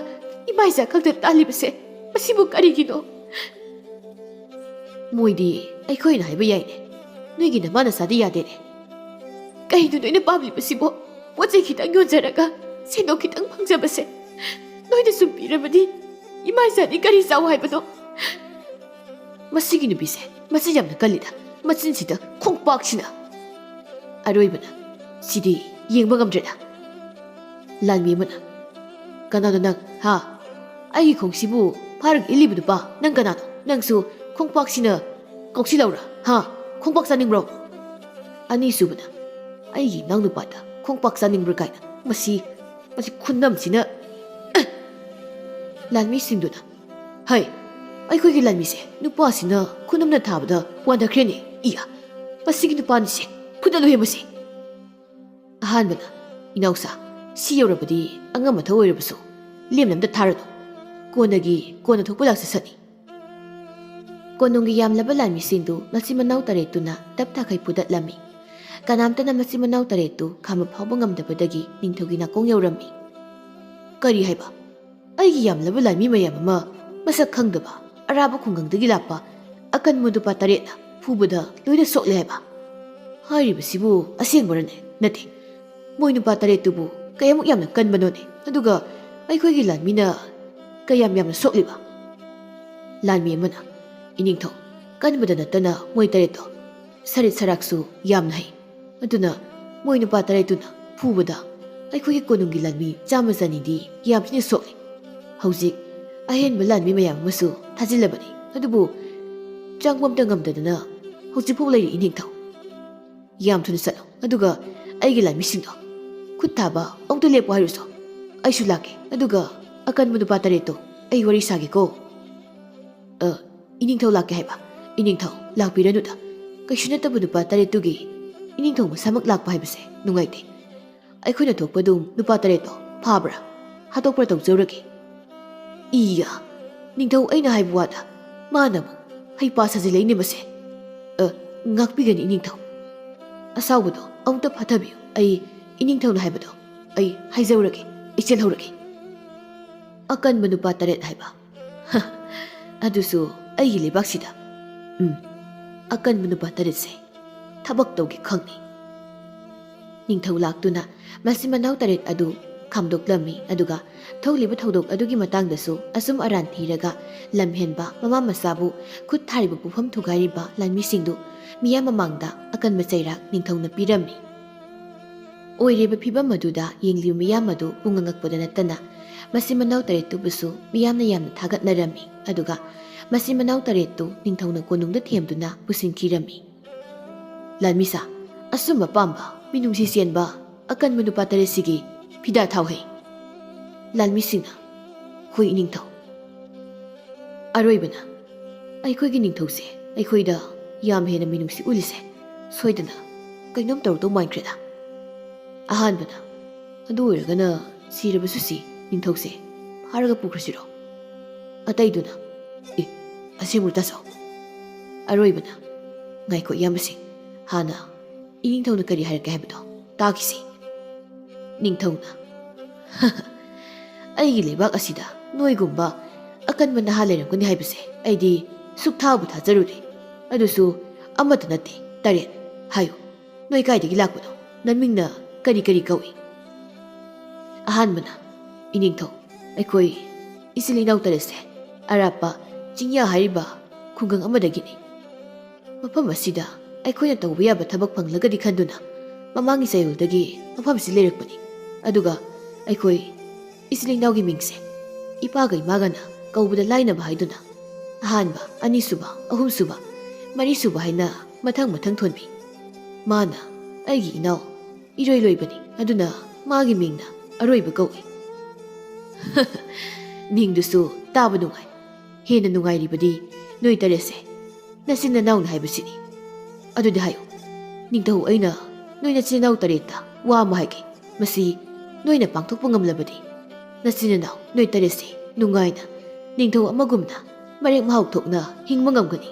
ꯏꯃꯥ ꯏꯆꯥ ꯈꯛꯇ ꯇꯥꯜꯂꯤꯕꯁꯦ, ꯃꯁꯤꯕꯨ ꯀꯔꯤꯒꯤꯅꯣ?" "ꯃꯣꯏꯗꯤ ꯑꯩꯈꯣꯏꯅ ꯍꯥꯏꯕ ꯌꯥꯏꯅꯦ, ꯅꯣꯏꯒꯤ ꯅꯃꯥ ꯅꯆꯥꯗꯤ ꯌꯥꯗꯦꯅꯦ꯫ ꯀꯩꯅꯣ ꯅꯣꯏꯅ ꯄꯥꯝꯂꯤꯕꯁꯤꯕꯣ? ꯄꯣꯠ ꯆꯩ ꯈꯤꯇꯪ ꯌꯣꯟꯖꯔꯒ ꯁꯦꯟꯗꯣꯡ ꯈꯤꯇꯪ ꯐꯪꯖꯕꯁꯦ ꯅꯣꯏꯅ ꯁꯨꯝ ꯄꯤꯔꯕꯗꯤ ꯏꯃꯥ ꯏꯆꯥꯗꯤ ꯀꯔꯤ ꯆꯥꯎ ꯍꯥꯏꯕꯅꯣ?" "ꯃꯁꯤꯒꯤ ꯅꯨꯄꯤꯁꯦ ꯃꯆꯤꯟ ꯌꯥꯝꯅ ꯀꯜꯂꯤꯗ, ꯃꯆꯤꯟꯁꯤꯗ ꯈꯣꯡꯄꯥꯛꯁꯤꯅ꯫ ꯑꯔꯣꯏꯕꯅ ꯁꯤꯗꯤ ꯌꯦꯡꯕ ꯉꯝꯗ꯭ꯔꯦꯗ꯫" ꯂꯥꯟꯃꯤ ꯑꯃꯅ, "ꯀꯅꯥꯅꯣ ꯅꯪ, ꯍꯥ? ꯑꯩꯒꯤ ꯈꯣꯡꯁꯤꯕꯨ ꯐꯥꯔꯒ ꯏꯜꯂꯤꯕ ꯅꯨꯄꯥ ꯅꯪ ꯀꯅꯥꯅꯣ? ꯅꯪꯁꯨ ꯈꯣꯡꯄꯥꯛꯁꯤꯅ ꯀꯧꯁꯤꯜꯂꯧꯔꯥ, ꯍꯥ? ꯈꯣꯡꯄꯥꯛ ꯆꯥꯅꯤꯡꯕ꯭ꯔꯣ?" ꯑꯅꯤꯁꯨꯕꯅ, "ꯑꯩꯒꯤ ꯏꯅꯥꯎꯅꯨꯄꯥꯗ ꯈꯣꯡꯄꯥꯛ ꯆꯥꯅꯤꯡꯕ꯭ꯔꯥ ꯀꯥꯏꯅ, ꯃꯁꯤ, ꯃꯁꯤ ꯈꯨꯅꯝꯁꯤꯅ꯫" ꯂꯥꯟꯃꯤꯁꯤꯡꯗꯨꯅ, "ꯍꯩ, ꯑꯩꯈꯣꯏꯒꯤ ꯂꯥꯟꯃꯤꯁꯦ ꯅꯨꯄꯥꯁꯤꯅ ꯈꯨꯅꯝꯅ ꯊꯥꯕꯗ ꯋꯥꯟꯊꯈ꯭ꯔꯦꯅꯦ꯫ ꯏꯌꯥ, ꯃꯁꯤꯒꯤ ꯅꯨꯄꯥꯅꯤꯁꯦ ꯐꯨꯗꯠꯂꯨꯍꯦ ꯃꯁꯤ꯫" ꯑꯍꯥꯟꯕꯅ, "ꯏꯅꯥꯎꯁꯥ, ꯁꯤ ꯌꯧꯔꯕꯗꯤ ꯑꯉꯝ ꯑꯊꯧ ꯑꯣꯏꯔꯕꯁꯨ ꯂꯦꯝꯅ ꯑꯝꯇ ꯊꯥꯔꯅꯨ꯫ ꯀꯣꯟꯅꯒꯤ ꯀꯣꯟꯅ ꯊꯣꯛꯄ ꯂꯥꯛꯆꯁꯅꯤ꯫" ꯀꯣꯅꯨꯡꯒꯤ ꯌꯥꯝꯂꯕ ꯂꯥꯟꯃꯤꯁꯤꯡꯗꯨ ꯃꯆꯤꯟ ꯃꯅꯥꯎ ꯇꯔꯦꯠꯇꯨꯅ ꯇꯞ ꯇꯥꯈꯩ ꯐꯨꯗꯠꯂꯝꯃꯤ꯫ ꯀꯅꯥꯝꯇꯅ ꯃꯆꯤꯟ ꯃꯅꯥꯎ ꯇꯔꯦꯠꯇꯨ ꯈꯥꯝꯕ ꯐꯥꯎꯕ ꯉꯝꯗꯕꯗꯒꯤ ꯅꯤꯡꯊꯧꯒꯤ ꯅꯥꯀꯣꯡ ꯌꯧꯔꯝꯃꯤ꯫ "ꯀꯔꯤ ꯍꯥꯏꯕ? ꯑꯩꯒꯤ ꯌꯥꯝꯂꯕ ꯂꯥꯟꯃꯤ ꯃꯌꯥꯝ ꯑꯃ ꯃꯁꯛ ꯈꯪꯗꯕ ꯑꯔꯥꯞꯄ ꯈꯨꯡꯒꯪꯗꯒꯤ ꯂꯥꯛꯄ ꯑꯀꯟꯕ ꯅꯨꯄꯥ ꯇꯔꯦꯠꯅ ꯐꯨꯕꯗ ꯂꯣꯏꯅ ꯁꯣꯛꯂꯦ ꯍꯥꯏꯕ?" "ꯍꯥꯏꯔꯤꯕꯁꯤꯕꯨ ꯑꯁꯦꯡꯕꯔꯅꯦ? ꯅꯠꯇꯦ, ꯃꯣꯏ ꯅꯨꯄꯥ ꯇꯔꯦꯠꯇꯨꯕꯨ ꯀꯌꯥꯃꯨꯛ ꯌꯥꯝꯅ ꯀꯟꯕꯅꯣꯅꯦ? ꯑꯗꯨꯒ ꯑꯩꯈꯣꯏꯒꯤ ꯂꯥꯟꯃꯤꯅ ꯀꯌꯥꯝ ꯌꯥꯝꯅ ꯁꯣꯛꯂꯤꯕ?" ꯂꯥꯟꯃꯤ ꯑꯃꯅ, "ꯏꯅꯤꯡꯊꯧ, ꯀꯟꯕꯗ ꯅꯠꯇꯅ ꯃꯣꯏ ꯇꯔꯦꯠꯇꯣ ꯁꯔꯤꯠ ꯁꯔꯥꯛꯁꯨ ꯌꯥꯝꯅ ꯍꯩ꯫ ꯑꯗꯨꯅ ꯃꯣꯏ ꯅꯨꯄꯥ ꯇꯔꯦꯠꯇꯨꯅ ꯐꯨꯕꯗ ꯑꯩꯈꯣꯏꯒꯤ ꯀꯣꯅꯨꯡꯒꯤ ꯂꯥꯟꯃꯤ ꯆꯥꯝꯃ ꯆꯅꯤꯗꯤ ꯌꯥꯝ ꯊꯤꯅ ꯁꯣꯛꯂꯦ꯫ ꯍꯧꯖꯤꯛ ꯑꯍꯦꯟꯕ ꯂꯥꯟꯃꯤ ꯃꯌꯥꯝ ꯑꯃꯁꯨ ꯊꯥꯖꯤꯜꯂꯕꯅꯤ, ꯑꯗꯨꯕꯨ ꯆꯪꯕ ꯑꯝꯇ ꯉꯝꯗꯗꯅ ꯍꯧꯖꯤꯛꯐꯥꯎ ꯂꯩꯔꯤ, ꯏꯅꯤꯡꯊꯧ꯫ ꯌꯥꯝ ꯊꯨꯅ ꯆꯠꯂꯣ, ꯑꯗꯨꯒ ꯑꯩꯒꯤ ꯂꯥꯟꯃꯤꯁꯤꯡꯗꯣ ꯈꯨꯠ ꯊꯥꯕ ꯑꯃꯨꯛꯇ ꯂꯦꯞꯄꯣ ꯍꯥꯏꯔꯨꯁꯣ꯫ ꯑꯩꯁꯨ ꯂꯥꯛꯀꯦ, ꯑꯗꯨꯒ ꯑꯀꯟꯕ ꯅꯨꯄꯥ ꯇꯔꯦꯠꯇꯣ ꯑꯩ ꯋꯥꯔꯤ ꯁꯥꯒꯦꯀꯣ꯫ ꯑ, ꯏꯅꯤꯡꯊꯧ ꯂꯥꯛꯀꯦ ꯍꯥꯏꯕ? ꯏꯅꯤꯡꯊꯧ, ꯂꯥꯛꯄꯤꯔꯅꯨꯗ꯫ ꯀꯩꯁꯨ ꯅꯠꯇꯕ ꯅꯨꯄꯥ ꯇꯔꯦꯠꯇꯨꯒꯤ ꯏꯅꯤꯡꯊꯧ ꯃꯁꯥꯃꯛ ꯂꯥꯛꯄ ꯍꯥꯏꯕꯁꯦ ꯅꯨꯡꯉꯥꯏꯇꯦ꯫ ꯑꯩꯈꯣꯏꯅ ꯊꯣꯛꯄ ꯑꯗꯨꯝ ꯅꯨꯄꯥ ꯇꯔꯦꯠꯇꯣ ꯐꯥꯕ꯭ꯔꯥ, ꯍꯥꯠꯇꯣꯛꯄ꯭ꯔꯥ ꯇꯧꯖꯧꯔꯒꯦ꯫ ꯏꯌꯥ, ꯅꯤꯡꯊꯧ ꯑꯩꯅ ꯍꯥꯏꯕ ꯋꯥꯗ ꯃꯥꯅ ꯑꯃꯨꯛ ꯍꯩꯄꯥ ꯁꯥꯖꯤꯜꯂꯛꯏꯅꯦ ꯃꯁꯦ꯫ ꯑ, ꯉꯥꯛꯄꯤꯒꯅꯤ ꯏꯅꯤꯡꯊꯧ꯫ ꯑꯁꯥꯎꯕꯗꯣ ꯑꯃꯨꯛꯇ ꯐꯥꯊꯕꯤꯌꯨ꯫ ꯑꯩ ꯏꯅꯤꯡꯊꯧꯅ ꯍꯥꯏꯕꯗꯣ ꯑꯩ ꯍꯥꯏꯖꯧꯔꯒꯦ, ꯏꯆꯦꯜꯍꯧꯔꯒꯦ꯫ ꯑꯀꯟꯕ ꯅꯨꯄꯥ ꯇꯔꯦꯠ ꯍꯥꯏꯕ꯫ ꯍ, ꯑꯗꯨꯁꯨ ꯑꯩꯒꯤ ꯂꯩꯕꯥꯛꯁꯤꯗ꯫ ꯎꯝ, ꯑꯀꯟꯕ ꯅꯨꯄꯥ ꯇꯔꯦꯠꯁꯦ ꯊꯕꯛ ꯇꯧꯒꯦ ꯈꯪꯅꯤ꯫ ꯅꯤꯡꯊꯧ ꯂꯥꯛꯇꯨꯅ ꯃꯆꯤꯟ ꯃꯅꯥꯎ ꯇꯔꯦꯠ ꯑꯗꯨ ꯈꯥꯝꯗꯣꯛꯂꯝꯃꯤ, ꯑꯗꯨꯒ ꯊꯣꯛꯂꯤꯕ ꯊꯧꯗꯣꯛ ꯑꯗꯨꯒꯤ ꯃꯇꯥꯡꯗꯁꯨ ꯑꯆꯨꯝ ꯑꯔꯥꯟ ꯊꯤꯔꯒ ꯂꯝꯍꯦꯟꯕ ꯃꯃꯥ ꯃꯆꯥꯕꯨ ꯈꯨꯠ ꯊꯥꯔꯤꯕ ꯄꯨꯐꯝ ꯊꯨꯒꯥꯏꯔꯤꯕ ꯂꯥꯟꯃꯤꯁꯤꯡꯗꯨ ꯃꯤꯌꯥꯝ ꯃꯃꯥꯡꯗ ꯑꯀꯟꯕ ꯆꯩꯔꯥꯛ ꯅꯤꯡꯊꯧꯅ ꯄꯤꯔꯝꯃꯤ꯫ ꯑꯣꯏꯔꯤꯕ ꯐꯤꯚꯝ ꯑꯗꯨꯗ ꯌꯦꯡꯂꯤꯕ ꯃꯤꯌꯥꯝ ꯑꯗꯨ ꯄꯨꯡꯉꯛ ꯉꯛꯄꯗ ꯅꯠꯇꯅ ꯃꯆꯤꯟ ꯃꯅꯥꯎ ꯇꯔꯦꯠꯇꯨꯕꯨꯁꯨ ꯃꯤꯌꯥꯝꯅ ꯌꯥꯝꯅ ꯊꯥꯒꯠꯅꯔꯝꯃꯤ, ꯑꯗꯨꯒ ꯃꯆꯤꯟ ꯃꯅꯥꯎ ꯇꯔꯦꯠꯇꯨ ꯅꯤꯡꯊꯧꯅ ꯀꯣꯅꯨꯡꯗ ꯊꯦꯝꯗꯨꯅ ꯄꯨꯁꯤꯟꯈꯤꯔꯝꯃꯤ꯫ ꯂꯥꯟꯃꯤꯁꯥ, ꯑꯆꯨꯝꯕ ꯄꯥꯝꯕ, ꯃꯤꯅꯨꯡꯁꯤ ꯆꯦꯟꯕ ꯑꯀꯟꯕ ꯅꯨꯄꯥ ꯇꯔꯦꯠꯁꯤꯒꯤ ꯐꯤꯗꯥ ꯊꯥꯎꯍꯩ꯫ ꯂꯥꯟꯃꯤꯁꯤꯡꯅ, ꯍꯣꯏ ꯏꯅꯤꯡꯊꯧ꯫ ꯑꯔꯣꯏꯕꯅ, ꯑꯩꯈꯣꯏꯒꯤ ꯅꯤꯡꯊꯧꯁꯦ ꯑꯩꯈꯣꯏꯗ ꯌꯥꯝ ꯍꯦꯟꯅ ꯃꯤꯅꯨꯡꯁꯤ ꯎꯠꯂꯤꯁꯦ ꯁꯣꯏꯗꯅ ꯀꯩꯅꯣꯝ ꯇꯧꯔꯛꯇꯧ ꯃꯥꯟꯈ꯭ꯔꯦꯗ꯫ ꯑꯍꯥꯟꯕꯅ, ꯑꯗꯨ ꯑꯣꯏꯔꯒꯅ ꯁꯤꯔꯕꯁꯨ ꯁꯤ ꯅꯤꯡꯊꯧꯁꯦ ꯐꯥꯔꯒ ꯄꯨꯈ꯭ꯔꯁꯤꯔꯣ? ꯑꯇꯩꯗꯨꯅ, ꯑꯦ, ꯑꯁꯦꯡꯕ ꯇꯥꯆꯧ꯫ ꯑꯔꯣꯏꯕꯅ, ꯉꯥꯏꯈꯣ ꯏꯌꯥꯝꯕꯁꯤꯡ, ꯍꯥꯟꯅ ꯏꯅꯤꯡꯊꯧꯅ ꯀꯔꯤ ꯍꯥꯏꯔꯛꯀꯦ ꯍꯥꯏꯕꯗꯣ ꯇꯥꯈꯤꯁꯤ꯫ ꯅꯤꯡꯊꯧꯅ, ꯑꯩꯒꯤ ꯂꯩꯕꯥꯛ ꯑꯁꯤꯗ ꯅꯣꯏꯒꯨꯝꯕ ꯑꯀꯟꯕ ꯅꯍꯥ ꯂꯩꯔꯝꯒꯅꯤ ꯍꯥꯏꯕꯁꯦ ꯑꯩꯗꯤ ꯁꯨꯛꯊꯥꯕꯨ ꯊꯥꯖꯔꯨꯗꯦ꯫ ꯑꯗꯨꯁꯨ ꯑꯃꯠꯇ ꯅꯠꯇꯦ, ꯇꯔꯦꯠ꯫ ꯍꯥꯏꯌꯨ, ꯅꯣꯏ ꯀꯥꯏꯗꯒꯤ ꯂꯥꯛꯄꯅꯣ? ꯅꯃꯤꯡꯅ ꯀꯔꯤ ꯀꯔꯤ ꯀꯧꯏ? ꯑꯍꯥꯟꯕꯅ, ꯏꯅꯤꯡꯊꯧ, ꯑꯩꯈꯣꯏ ꯏꯆꯤꯜ ꯏꯅꯥꯎ ꯇꯔꯦꯠꯁꯦ ꯑꯔꯥꯞꯄ ꯆꯤꯡꯌꯥ ꯍꯥꯏꯔꯤꯕ ꯈꯨꯡꯒꯪ ꯑꯃꯗꯒꯤꯅꯤ꯫ ꯃꯐꯝ ꯑꯁꯤꯗ ꯑꯩꯈꯣꯏꯅ ꯇꯧꯕ ꯌꯥꯕ ꯊꯕꯛ ꯐꯪꯂꯒꯗꯤ ꯈꯟꯗꯨꯅ ꯃꯃꯥꯡꯒꯤ ꯆꯌꯣꯜꯗꯒꯤ ꯃꯐꯝꯁꯤ ꯂꯩꯔꯛꯄꯅꯤ꯫ ꯑꯗꯨꯒ ꯑꯩꯈꯣꯏ ꯏꯆꯤꯜ ꯏꯅꯥꯎꯒꯤ ꯃꯤꯡꯁꯦ ꯏꯄꯥꯒ ꯏꯃꯥꯒꯅ ꯀꯧꯕꯗ ꯂꯥꯏꯅꯕ ꯍꯥꯏꯗꯨꯅ ꯑꯍꯥꯟꯕ, ꯑꯅꯤꯁꯨꯕ, ꯑꯍꯨꯝꯁꯨꯕ, ꯃꯔꯤꯁꯨꯕ ꯍꯥꯏꯅ ꯃꯊꯪ ꯃꯊꯪ ꯊꯣꯟꯕꯤ꯫ ꯃꯥꯅ ꯑꯩꯒꯤ ꯏꯅꯥꯎ ꯏꯔꯣꯏ ꯂꯣꯏꯕꯅꯤ, ꯑꯗꯨꯅ ꯃꯥꯒꯤ ꯃꯤꯡꯅ ꯑꯔꯣꯏꯕ ꯀꯧꯏ꯫ ꯃꯤꯡꯗꯨꯁꯨ ꯇꯥꯕ ꯅꯨꯡꯉꯥꯏ꯫ ꯍꯦꯟꯅ ꯅꯨꯡꯉꯥꯏꯔꯤꯕꯗꯤ ꯅꯣꯏ ꯇꯔꯦꯠꯁꯦ ꯅꯆꯤꯟ ꯅꯅꯥꯎꯅꯤ ꯍꯥꯏꯕꯁꯤꯅꯤ꯫ ꯑꯗꯨꯗꯤ ꯍꯥꯏꯌꯨ, ꯅꯤꯡꯊꯧ, ꯑꯩꯅ ꯅꯣꯏ ꯅꯆꯤꯟ ꯅꯅꯥꯎ ꯇꯔꯦꯠꯇ ꯋꯥ ꯑꯃ ꯍꯥꯏꯒꯦ꯫ ꯃꯁꯤ ꯅꯣꯏꯅ ꯄꯥꯡꯊꯣꯛꯄ ꯉꯝꯂꯕꯗꯤ ꯅꯆꯤꯟ ꯅꯅꯥꯎ ꯅꯣꯏ ꯇꯔꯦꯠꯁꯦ ꯅꯨꯡꯉꯥꯏꯅ ꯅꯤꯡꯊꯧ ꯑꯃꯒꯨꯝꯅ ꯃꯔꯦꯛ ꯃꯍꯥꯎ ꯊꯣꯛꯅ ꯍꯤꯡꯕ ꯉꯝꯒꯅꯤ꯫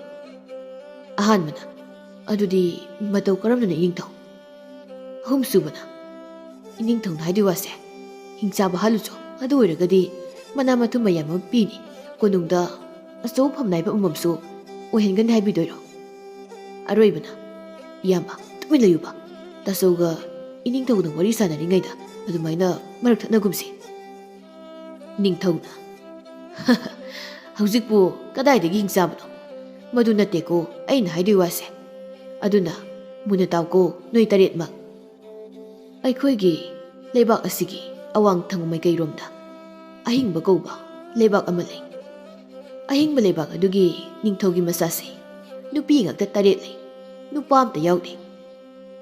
ꯑꯍꯥꯟꯕꯅ, ꯑꯗꯨꯗꯤ ꯃꯇꯧ ꯀꯔꯝꯅꯅꯣ ꯏꯅꯤꯡꯊꯧ? ꯑꯍꯨꯝꯁꯨꯕꯅ, ꯏꯅꯤꯡꯊꯧꯅ ꯍꯥꯏꯗꯣꯏ ꯋꯥꯁꯦ ꯍꯤꯡꯆꯥꯕ ꯍꯥꯠꯂꯨꯆꯣ, ꯑꯗꯨ ꯑꯣꯏꯔꯒꯗꯤ ꯃꯅꯥ ꯃꯊꯨꯝ ꯃꯌꯥꯝ ꯑꯃ ꯄꯤꯅꯤ, ꯀꯣꯅꯨꯡꯗ ꯑꯆꯧꯕ ꯐꯝꯅꯥꯏꯕ ꯑꯃꯃꯝꯁꯨ ꯑꯣꯏꯍꯟꯒꯅꯤ ꯍꯥꯏꯕꯤꯗꯣꯏꯔꯣ? ꯑꯔꯣꯏꯕꯅ, ꯏꯌꯥꯝꯕ, ꯇꯨꯃꯤꯟ ꯂꯩꯌꯨꯕ꯫ ꯇꯥꯆꯧꯒ ꯏꯅꯤꯡꯊꯧꯒ ꯋꯥꯔꯤ ꯁꯥꯟꯅꯔꯤꯉꯩꯗ ꯑꯗꯨꯃꯥꯏꯅ ꯃꯔꯛ ꯊꯠꯅꯒꯨꯝꯁꯤ꯫ ꯅꯤꯡꯊꯧꯅ, ꯍꯧꯖꯤꯛꯄꯨ ꯀꯗꯥꯏꯗꯒꯤ ꯍꯤꯡꯆꯥꯕꯅꯣ? ꯃꯗꯨ ꯅꯠꯇꯦꯀꯣ ꯑꯩꯅ ꯍꯥꯏꯗꯣꯏ ꯋꯥꯁꯦ꯫ ꯑꯗꯨꯅ ꯃꯨꯟꯅ ꯇꯥꯎꯀꯣ ꯅꯣꯏ ꯇꯔꯦꯠꯃꯛ꯫ ꯑꯩꯈꯣꯏꯒꯤ ꯂꯩꯕꯥꯛ ꯑꯁꯤꯒꯤ ꯑꯋꯥꯡ ꯊꯪꯕ ꯃꯥꯏꯀꯩꯔꯣꯝꯗ ꯑꯍꯤꯡꯕ ꯀꯧꯕ ꯂꯩꯕꯥꯛ ꯑꯃ ꯂꯩ꯫ ꯑꯍꯤꯡꯕ ꯂꯩꯕꯥꯛ ꯑꯗꯨꯒꯤ ꯅꯤꯡꯊꯧꯒꯤ ꯃꯆꯥꯁꯦ ꯅꯨꯄꯤ ꯉꯥꯛꯇ ꯇꯔꯦꯠ ꯂꯩ, ꯅꯨꯄꯥ ꯑꯝꯇ ꯌꯥꯎꯗꯦ꯫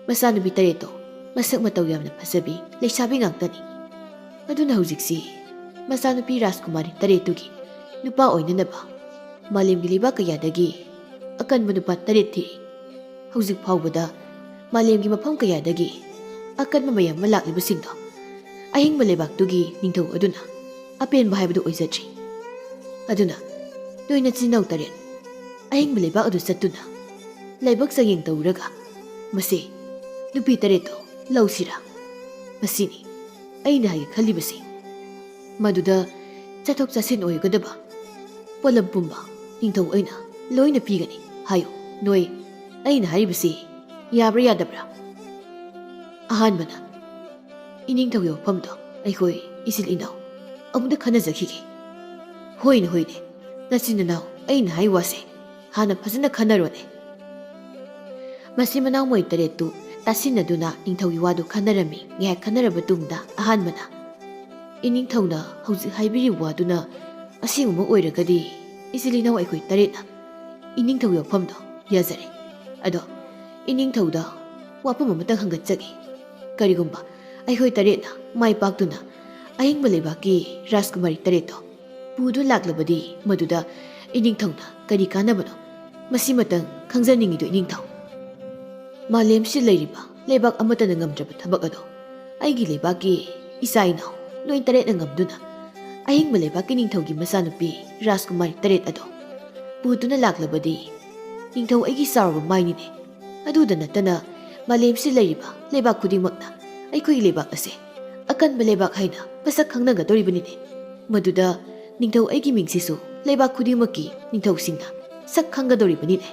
ꯃꯆꯥꯅꯨꯄꯤ ꯇꯔꯦꯠꯇꯣ ꯃꯁꯛ ꯃꯇꯧ ꯌꯥꯝꯅ ꯐꯖꯕꯤ ꯂꯩꯁꯥꯕꯤ ꯉꯥꯛꯇꯅꯤ꯫ ꯑꯗꯨꯅ ꯍꯧꯖꯤꯛꯁꯤ ꯃꯆꯥꯅꯨꯄꯤ ꯔꯥꯖꯀꯨꯃꯥꯔꯤ ꯇꯔꯦꯠꯇꯨꯒꯤ ꯅꯨꯄꯥ ꯑꯣꯏꯅꯅꯕ ꯃꯥꯂꯦꯝꯒꯤ ꯂꯩꯕꯥꯛ ꯀꯌꯥꯗꯒꯤ ꯑꯀꯟꯕ ꯅꯨꯄꯥ ꯇꯔꯦꯠ ꯊꯤꯔꯤ꯫ ꯍꯧꯖꯤꯛ ꯐꯥꯎꯕꯗ ꯃꯥꯂꯦꯝꯒꯤ ꯃꯐꯝ ꯀꯌꯥꯗꯒꯤ ꯑꯀꯟꯕ ꯃꯌꯥꯝ ꯑꯃ ꯂꯥꯛꯂꯤꯕꯁꯤꯡꯗꯣ ꯑꯍꯤꯡꯕ ꯂꯩꯕꯥꯛꯇꯨꯒꯤ ꯅꯤꯡꯊꯧ ꯑꯗꯨꯅ ꯑꯄꯦꯟꯕ ꯍꯥꯏꯕꯗꯨ ꯑꯣꯏꯖꯗ꯭ꯔꯤ꯫ ꯑꯗꯨꯅ ꯅꯣꯏ ꯅꯆꯤꯟ ꯅꯅꯥꯎ ꯇꯔꯦꯠ ꯑꯍꯤꯡꯕ ꯂꯩꯕꯥꯛ ꯑꯗꯨ ꯆꯠꯇꯨꯅ ꯂꯥꯏꯕꯛ ꯆꯥꯡꯌꯦꯡ ꯇꯧꯔꯒ ꯃꯁꯦ ꯅꯨꯄꯤ ꯇꯔꯦꯠꯇꯣ ꯂꯧꯁꯤꯔꯥ? ꯃꯁꯤꯅꯤ ꯑꯩꯅ ꯍꯥꯏꯒꯦ ꯈꯜꯂꯤꯕꯁꯤ꯫ ꯃꯗꯨꯗ ꯆꯠꯊꯣꯛ ꯆꯠꯁꯤꯟ ꯑꯣꯏꯒꯗꯕ ꯄꯣꯠꯂꯝ ꯄꯨꯝꯕ ꯅꯤꯡꯊꯧ ꯑꯩꯅ ꯂꯣꯏꯅ ꯄꯤꯒꯅꯤ꯫ ꯍꯥꯏꯌꯨ, ꯅꯣꯏ ꯑꯩꯅ ꯍꯥꯏꯔꯤꯕꯁꯤ ꯌꯥꯕ꯭ꯔꯥ ꯌꯥꯗꯕ꯭ꯔꯥ? ꯑꯍꯥꯟꯕꯅ, ꯏꯅꯤꯡꯊꯧꯒꯤ ꯋꯥꯐꯝꯗꯣ ꯑꯩꯈꯣꯏ ꯏꯆꯤꯜ ꯏꯅꯥꯎ ꯑꯃꯨꯛꯇ ꯈꯟꯅꯖꯈꯤꯒꯦ꯫ ꯍꯣꯏꯅꯦ, ꯍꯣꯏꯅꯦ, ꯅꯆꯤꯟ ꯅꯅꯥꯎ ꯑꯩꯅ ꯍꯥꯏ ꯋꯥꯁꯦ ꯍꯥꯟꯅ ꯐꯖꯅ ꯈꯟꯅꯔꯣꯅꯦ꯫ ꯃꯆꯤꯟ ꯃꯅꯥꯎ ꯃꯣꯏ ꯇꯔꯦꯠꯇꯨ ꯇꯥꯁꯤꯟꯅꯗꯨꯅ ꯅꯤꯡꯊꯧꯒꯤ ꯋꯥꯗꯨ ꯈꯟꯅꯔꯝꯃꯤ꯫ ꯉꯥꯏꯍꯥꯛ ꯈꯟꯅꯔꯕ ꯇꯨꯡꯗ ꯑꯍꯥꯟꯕꯅ, "ꯏꯅꯤꯡꯊꯧꯅ ꯍꯧꯖꯤꯛ ꯍꯥꯏꯕꯤꯔꯤꯕ ꯋꯥꯗꯨꯅ ꯑꯁꯦꯡꯕꯃꯛ ꯑꯣꯏꯔꯒꯗꯤ, ꯏꯆꯤꯜ ꯏꯅꯥꯎ ꯑꯩꯈꯣꯏ ꯇꯔꯦꯠꯅ ꯏꯅꯤꯡꯊꯧꯒꯤ ꯋꯥꯐꯝꯗꯣ ꯌꯥꯖꯔꯦ꯫ ꯑꯗꯣ ꯏꯅꯤꯡꯊꯧꯗ ꯋꯥꯐꯝ ꯑꯃꯇꯪ ꯍꯪꯒꯠꯆꯒꯦ꯫ ꯀꯔꯤꯒꯨꯝꯕ ꯑꯩꯈꯣꯏ ꯇꯔꯦꯠꯅ ꯃꯥꯏ ꯄꯥꯛꯇꯨꯅ ꯑꯍꯤꯡꯕ ꯂꯩꯕꯥꯛꯀꯤ ꯔꯥꯖꯀꯨꯃꯥꯔꯤ ꯇꯔꯦꯠꯇꯣ ꯄꯨꯗꯨꯅ ꯂꯥꯛꯂꯕꯗꯤ, ꯃꯗꯨꯗ ꯏꯅꯤꯡꯊꯧꯅ ꯀꯔꯤ ꯀꯥꯟꯅꯕꯅꯣ? ꯃꯁꯤꯃꯇꯪ ꯈꯪꯖꯅꯤꯡꯉꯤꯗꯣ ꯏꯅꯤꯡꯊꯧ꯫ ꯃꯥꯂꯦꯝꯁꯤꯗ ꯂꯩꯔꯤꯕ ꯂꯩꯕꯥꯛ ꯑꯃꯠꯇꯅ ꯉꯝꯗ꯭ꯔꯕ ꯊꯕꯛ ꯑꯗꯣ ꯑꯩꯒꯤ ꯂꯩꯕꯥꯛꯀꯤ ꯏꯆꯥ ꯏꯅꯥꯎ ꯂꯣꯏ ꯇꯔꯦꯠꯅ ꯉꯝꯗꯨꯅ ꯑꯍꯤꯡꯕ ꯂꯩꯕꯥꯛꯀꯤ ꯅꯤꯡꯊꯧꯒꯤ ꯃꯆꯥꯅꯨꯄꯤ ꯔꯥꯖꯀꯨꯃꯥꯔꯤ ꯇꯔꯦꯠ ꯑꯗꯣ ꯄꯨꯗꯨꯅ ꯂꯥꯛꯂꯕꯗꯤ, ꯅꯤꯡꯊꯧ ꯑꯩꯒꯤ ꯆꯥꯎꯔꯕ ꯃꯥꯏꯅꯤꯅꯦ꯫ ꯑꯗꯨꯗ ꯅꯠꯇꯅ ꯃꯥꯂꯦꯝꯁꯤꯗ ꯂꯩꯔꯤꯕ ꯂꯩꯕꯥꯛ ꯈꯨꯗꯤꯡꯃꯛꯅ ꯑꯩꯈꯣꯏꯒꯤ ꯂꯩꯕꯥꯛ ꯑꯁꯦ ꯑꯀꯟꯕ ꯂꯩꯕꯥꯛ ꯍꯥꯏꯅ ꯃꯁꯛ ꯈꯪꯅꯒꯗꯧꯔꯤꯕꯅꯤꯅꯦ꯫ ꯃꯗꯨꯗ ꯅꯤꯡꯊꯧ ꯑꯩꯒꯤ ꯃꯤꯡꯁꯤꯁꯨ ꯂꯩꯕꯥꯛ ꯈꯨꯗꯤꯡꯃꯛꯀꯤ ꯅꯤꯡꯊꯧꯁꯤꯡꯅ ꯁꯛ ꯈꯪꯒꯗꯧꯔꯤꯕꯅꯤꯅꯦ꯫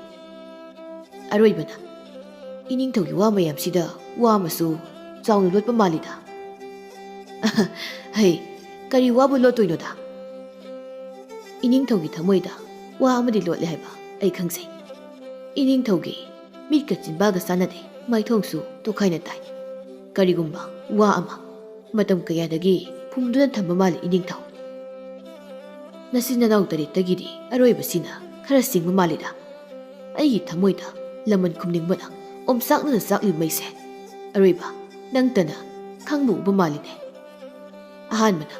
ꯑꯔꯣꯏꯕꯅ, ꯏꯅꯤꯡꯊꯧꯒꯤ ꯋꯥ ꯃꯌꯥꯝꯁꯤꯗ ꯋꯥ ꯑꯃꯁꯨ ꯆꯥꯎꯅ ꯂꯣꯠꯄ ꯃꯥꯜꯂꯤꯗ꯫ ꯍꯩ, ꯀꯔꯤ ꯋꯥꯕꯨ ꯂꯣꯠꯇꯣꯏꯅꯣꯗ? ꯏꯅꯤꯡꯊꯧꯒꯤ ꯊꯃꯣꯏꯗ ꯋꯥ ꯑꯃꯗꯤ ꯂꯣꯠꯂꯦ ꯍꯥꯏꯕ ꯑꯩ ꯈꯪꯖꯩ꯫ ꯏꯅꯤꯡꯊꯧꯒꯤ ꯃꯤꯠꯀ ꯆꯤꯟꯕꯥꯜꯒ ꯆꯥꯟꯅꯗꯦ, ꯃꯥꯏꯊꯣꯡꯁꯨ ꯇꯣꯈꯥꯏꯅ ꯇꯥꯏ꯫ ꯀꯔꯤꯒꯨꯝꯕ ꯋꯥ ꯑꯃ ꯃꯇꯝ ꯀꯌꯥꯗꯒꯤ ꯐꯨꯝꯗꯨꯅ ꯊꯝꯕ ꯃꯥꯜꯂꯤ ꯏꯅꯤꯡꯊꯧ꯫ ꯅꯆꯤꯟ ꯅꯅꯥꯎ ꯇꯔꯦꯠꯇꯒꯤꯗꯤ ꯑꯔꯣꯏꯕꯁꯤꯅ ꯈꯔ ꯁꯤꯡꯕ ꯃꯥꯜꯂꯤꯗ꯫ ꯑꯩꯒꯤ ꯊꯃꯣꯏꯗ ꯂꯃꯟ ꯈꯨꯝꯅꯤꯡꯕꯅ ꯑꯣꯝꯆꯥꯛꯅꯅ ꯆꯥꯛꯂꯤꯕ ꯃꯩꯁꯦ꯫ ꯑꯔꯣꯏꯕ, ꯅꯪꯇꯅ ꯈꯪꯕ ꯎꯕ ꯃꯥꯜꯂꯤꯅꯦ꯫ ꯑꯍꯥꯟꯕꯅ,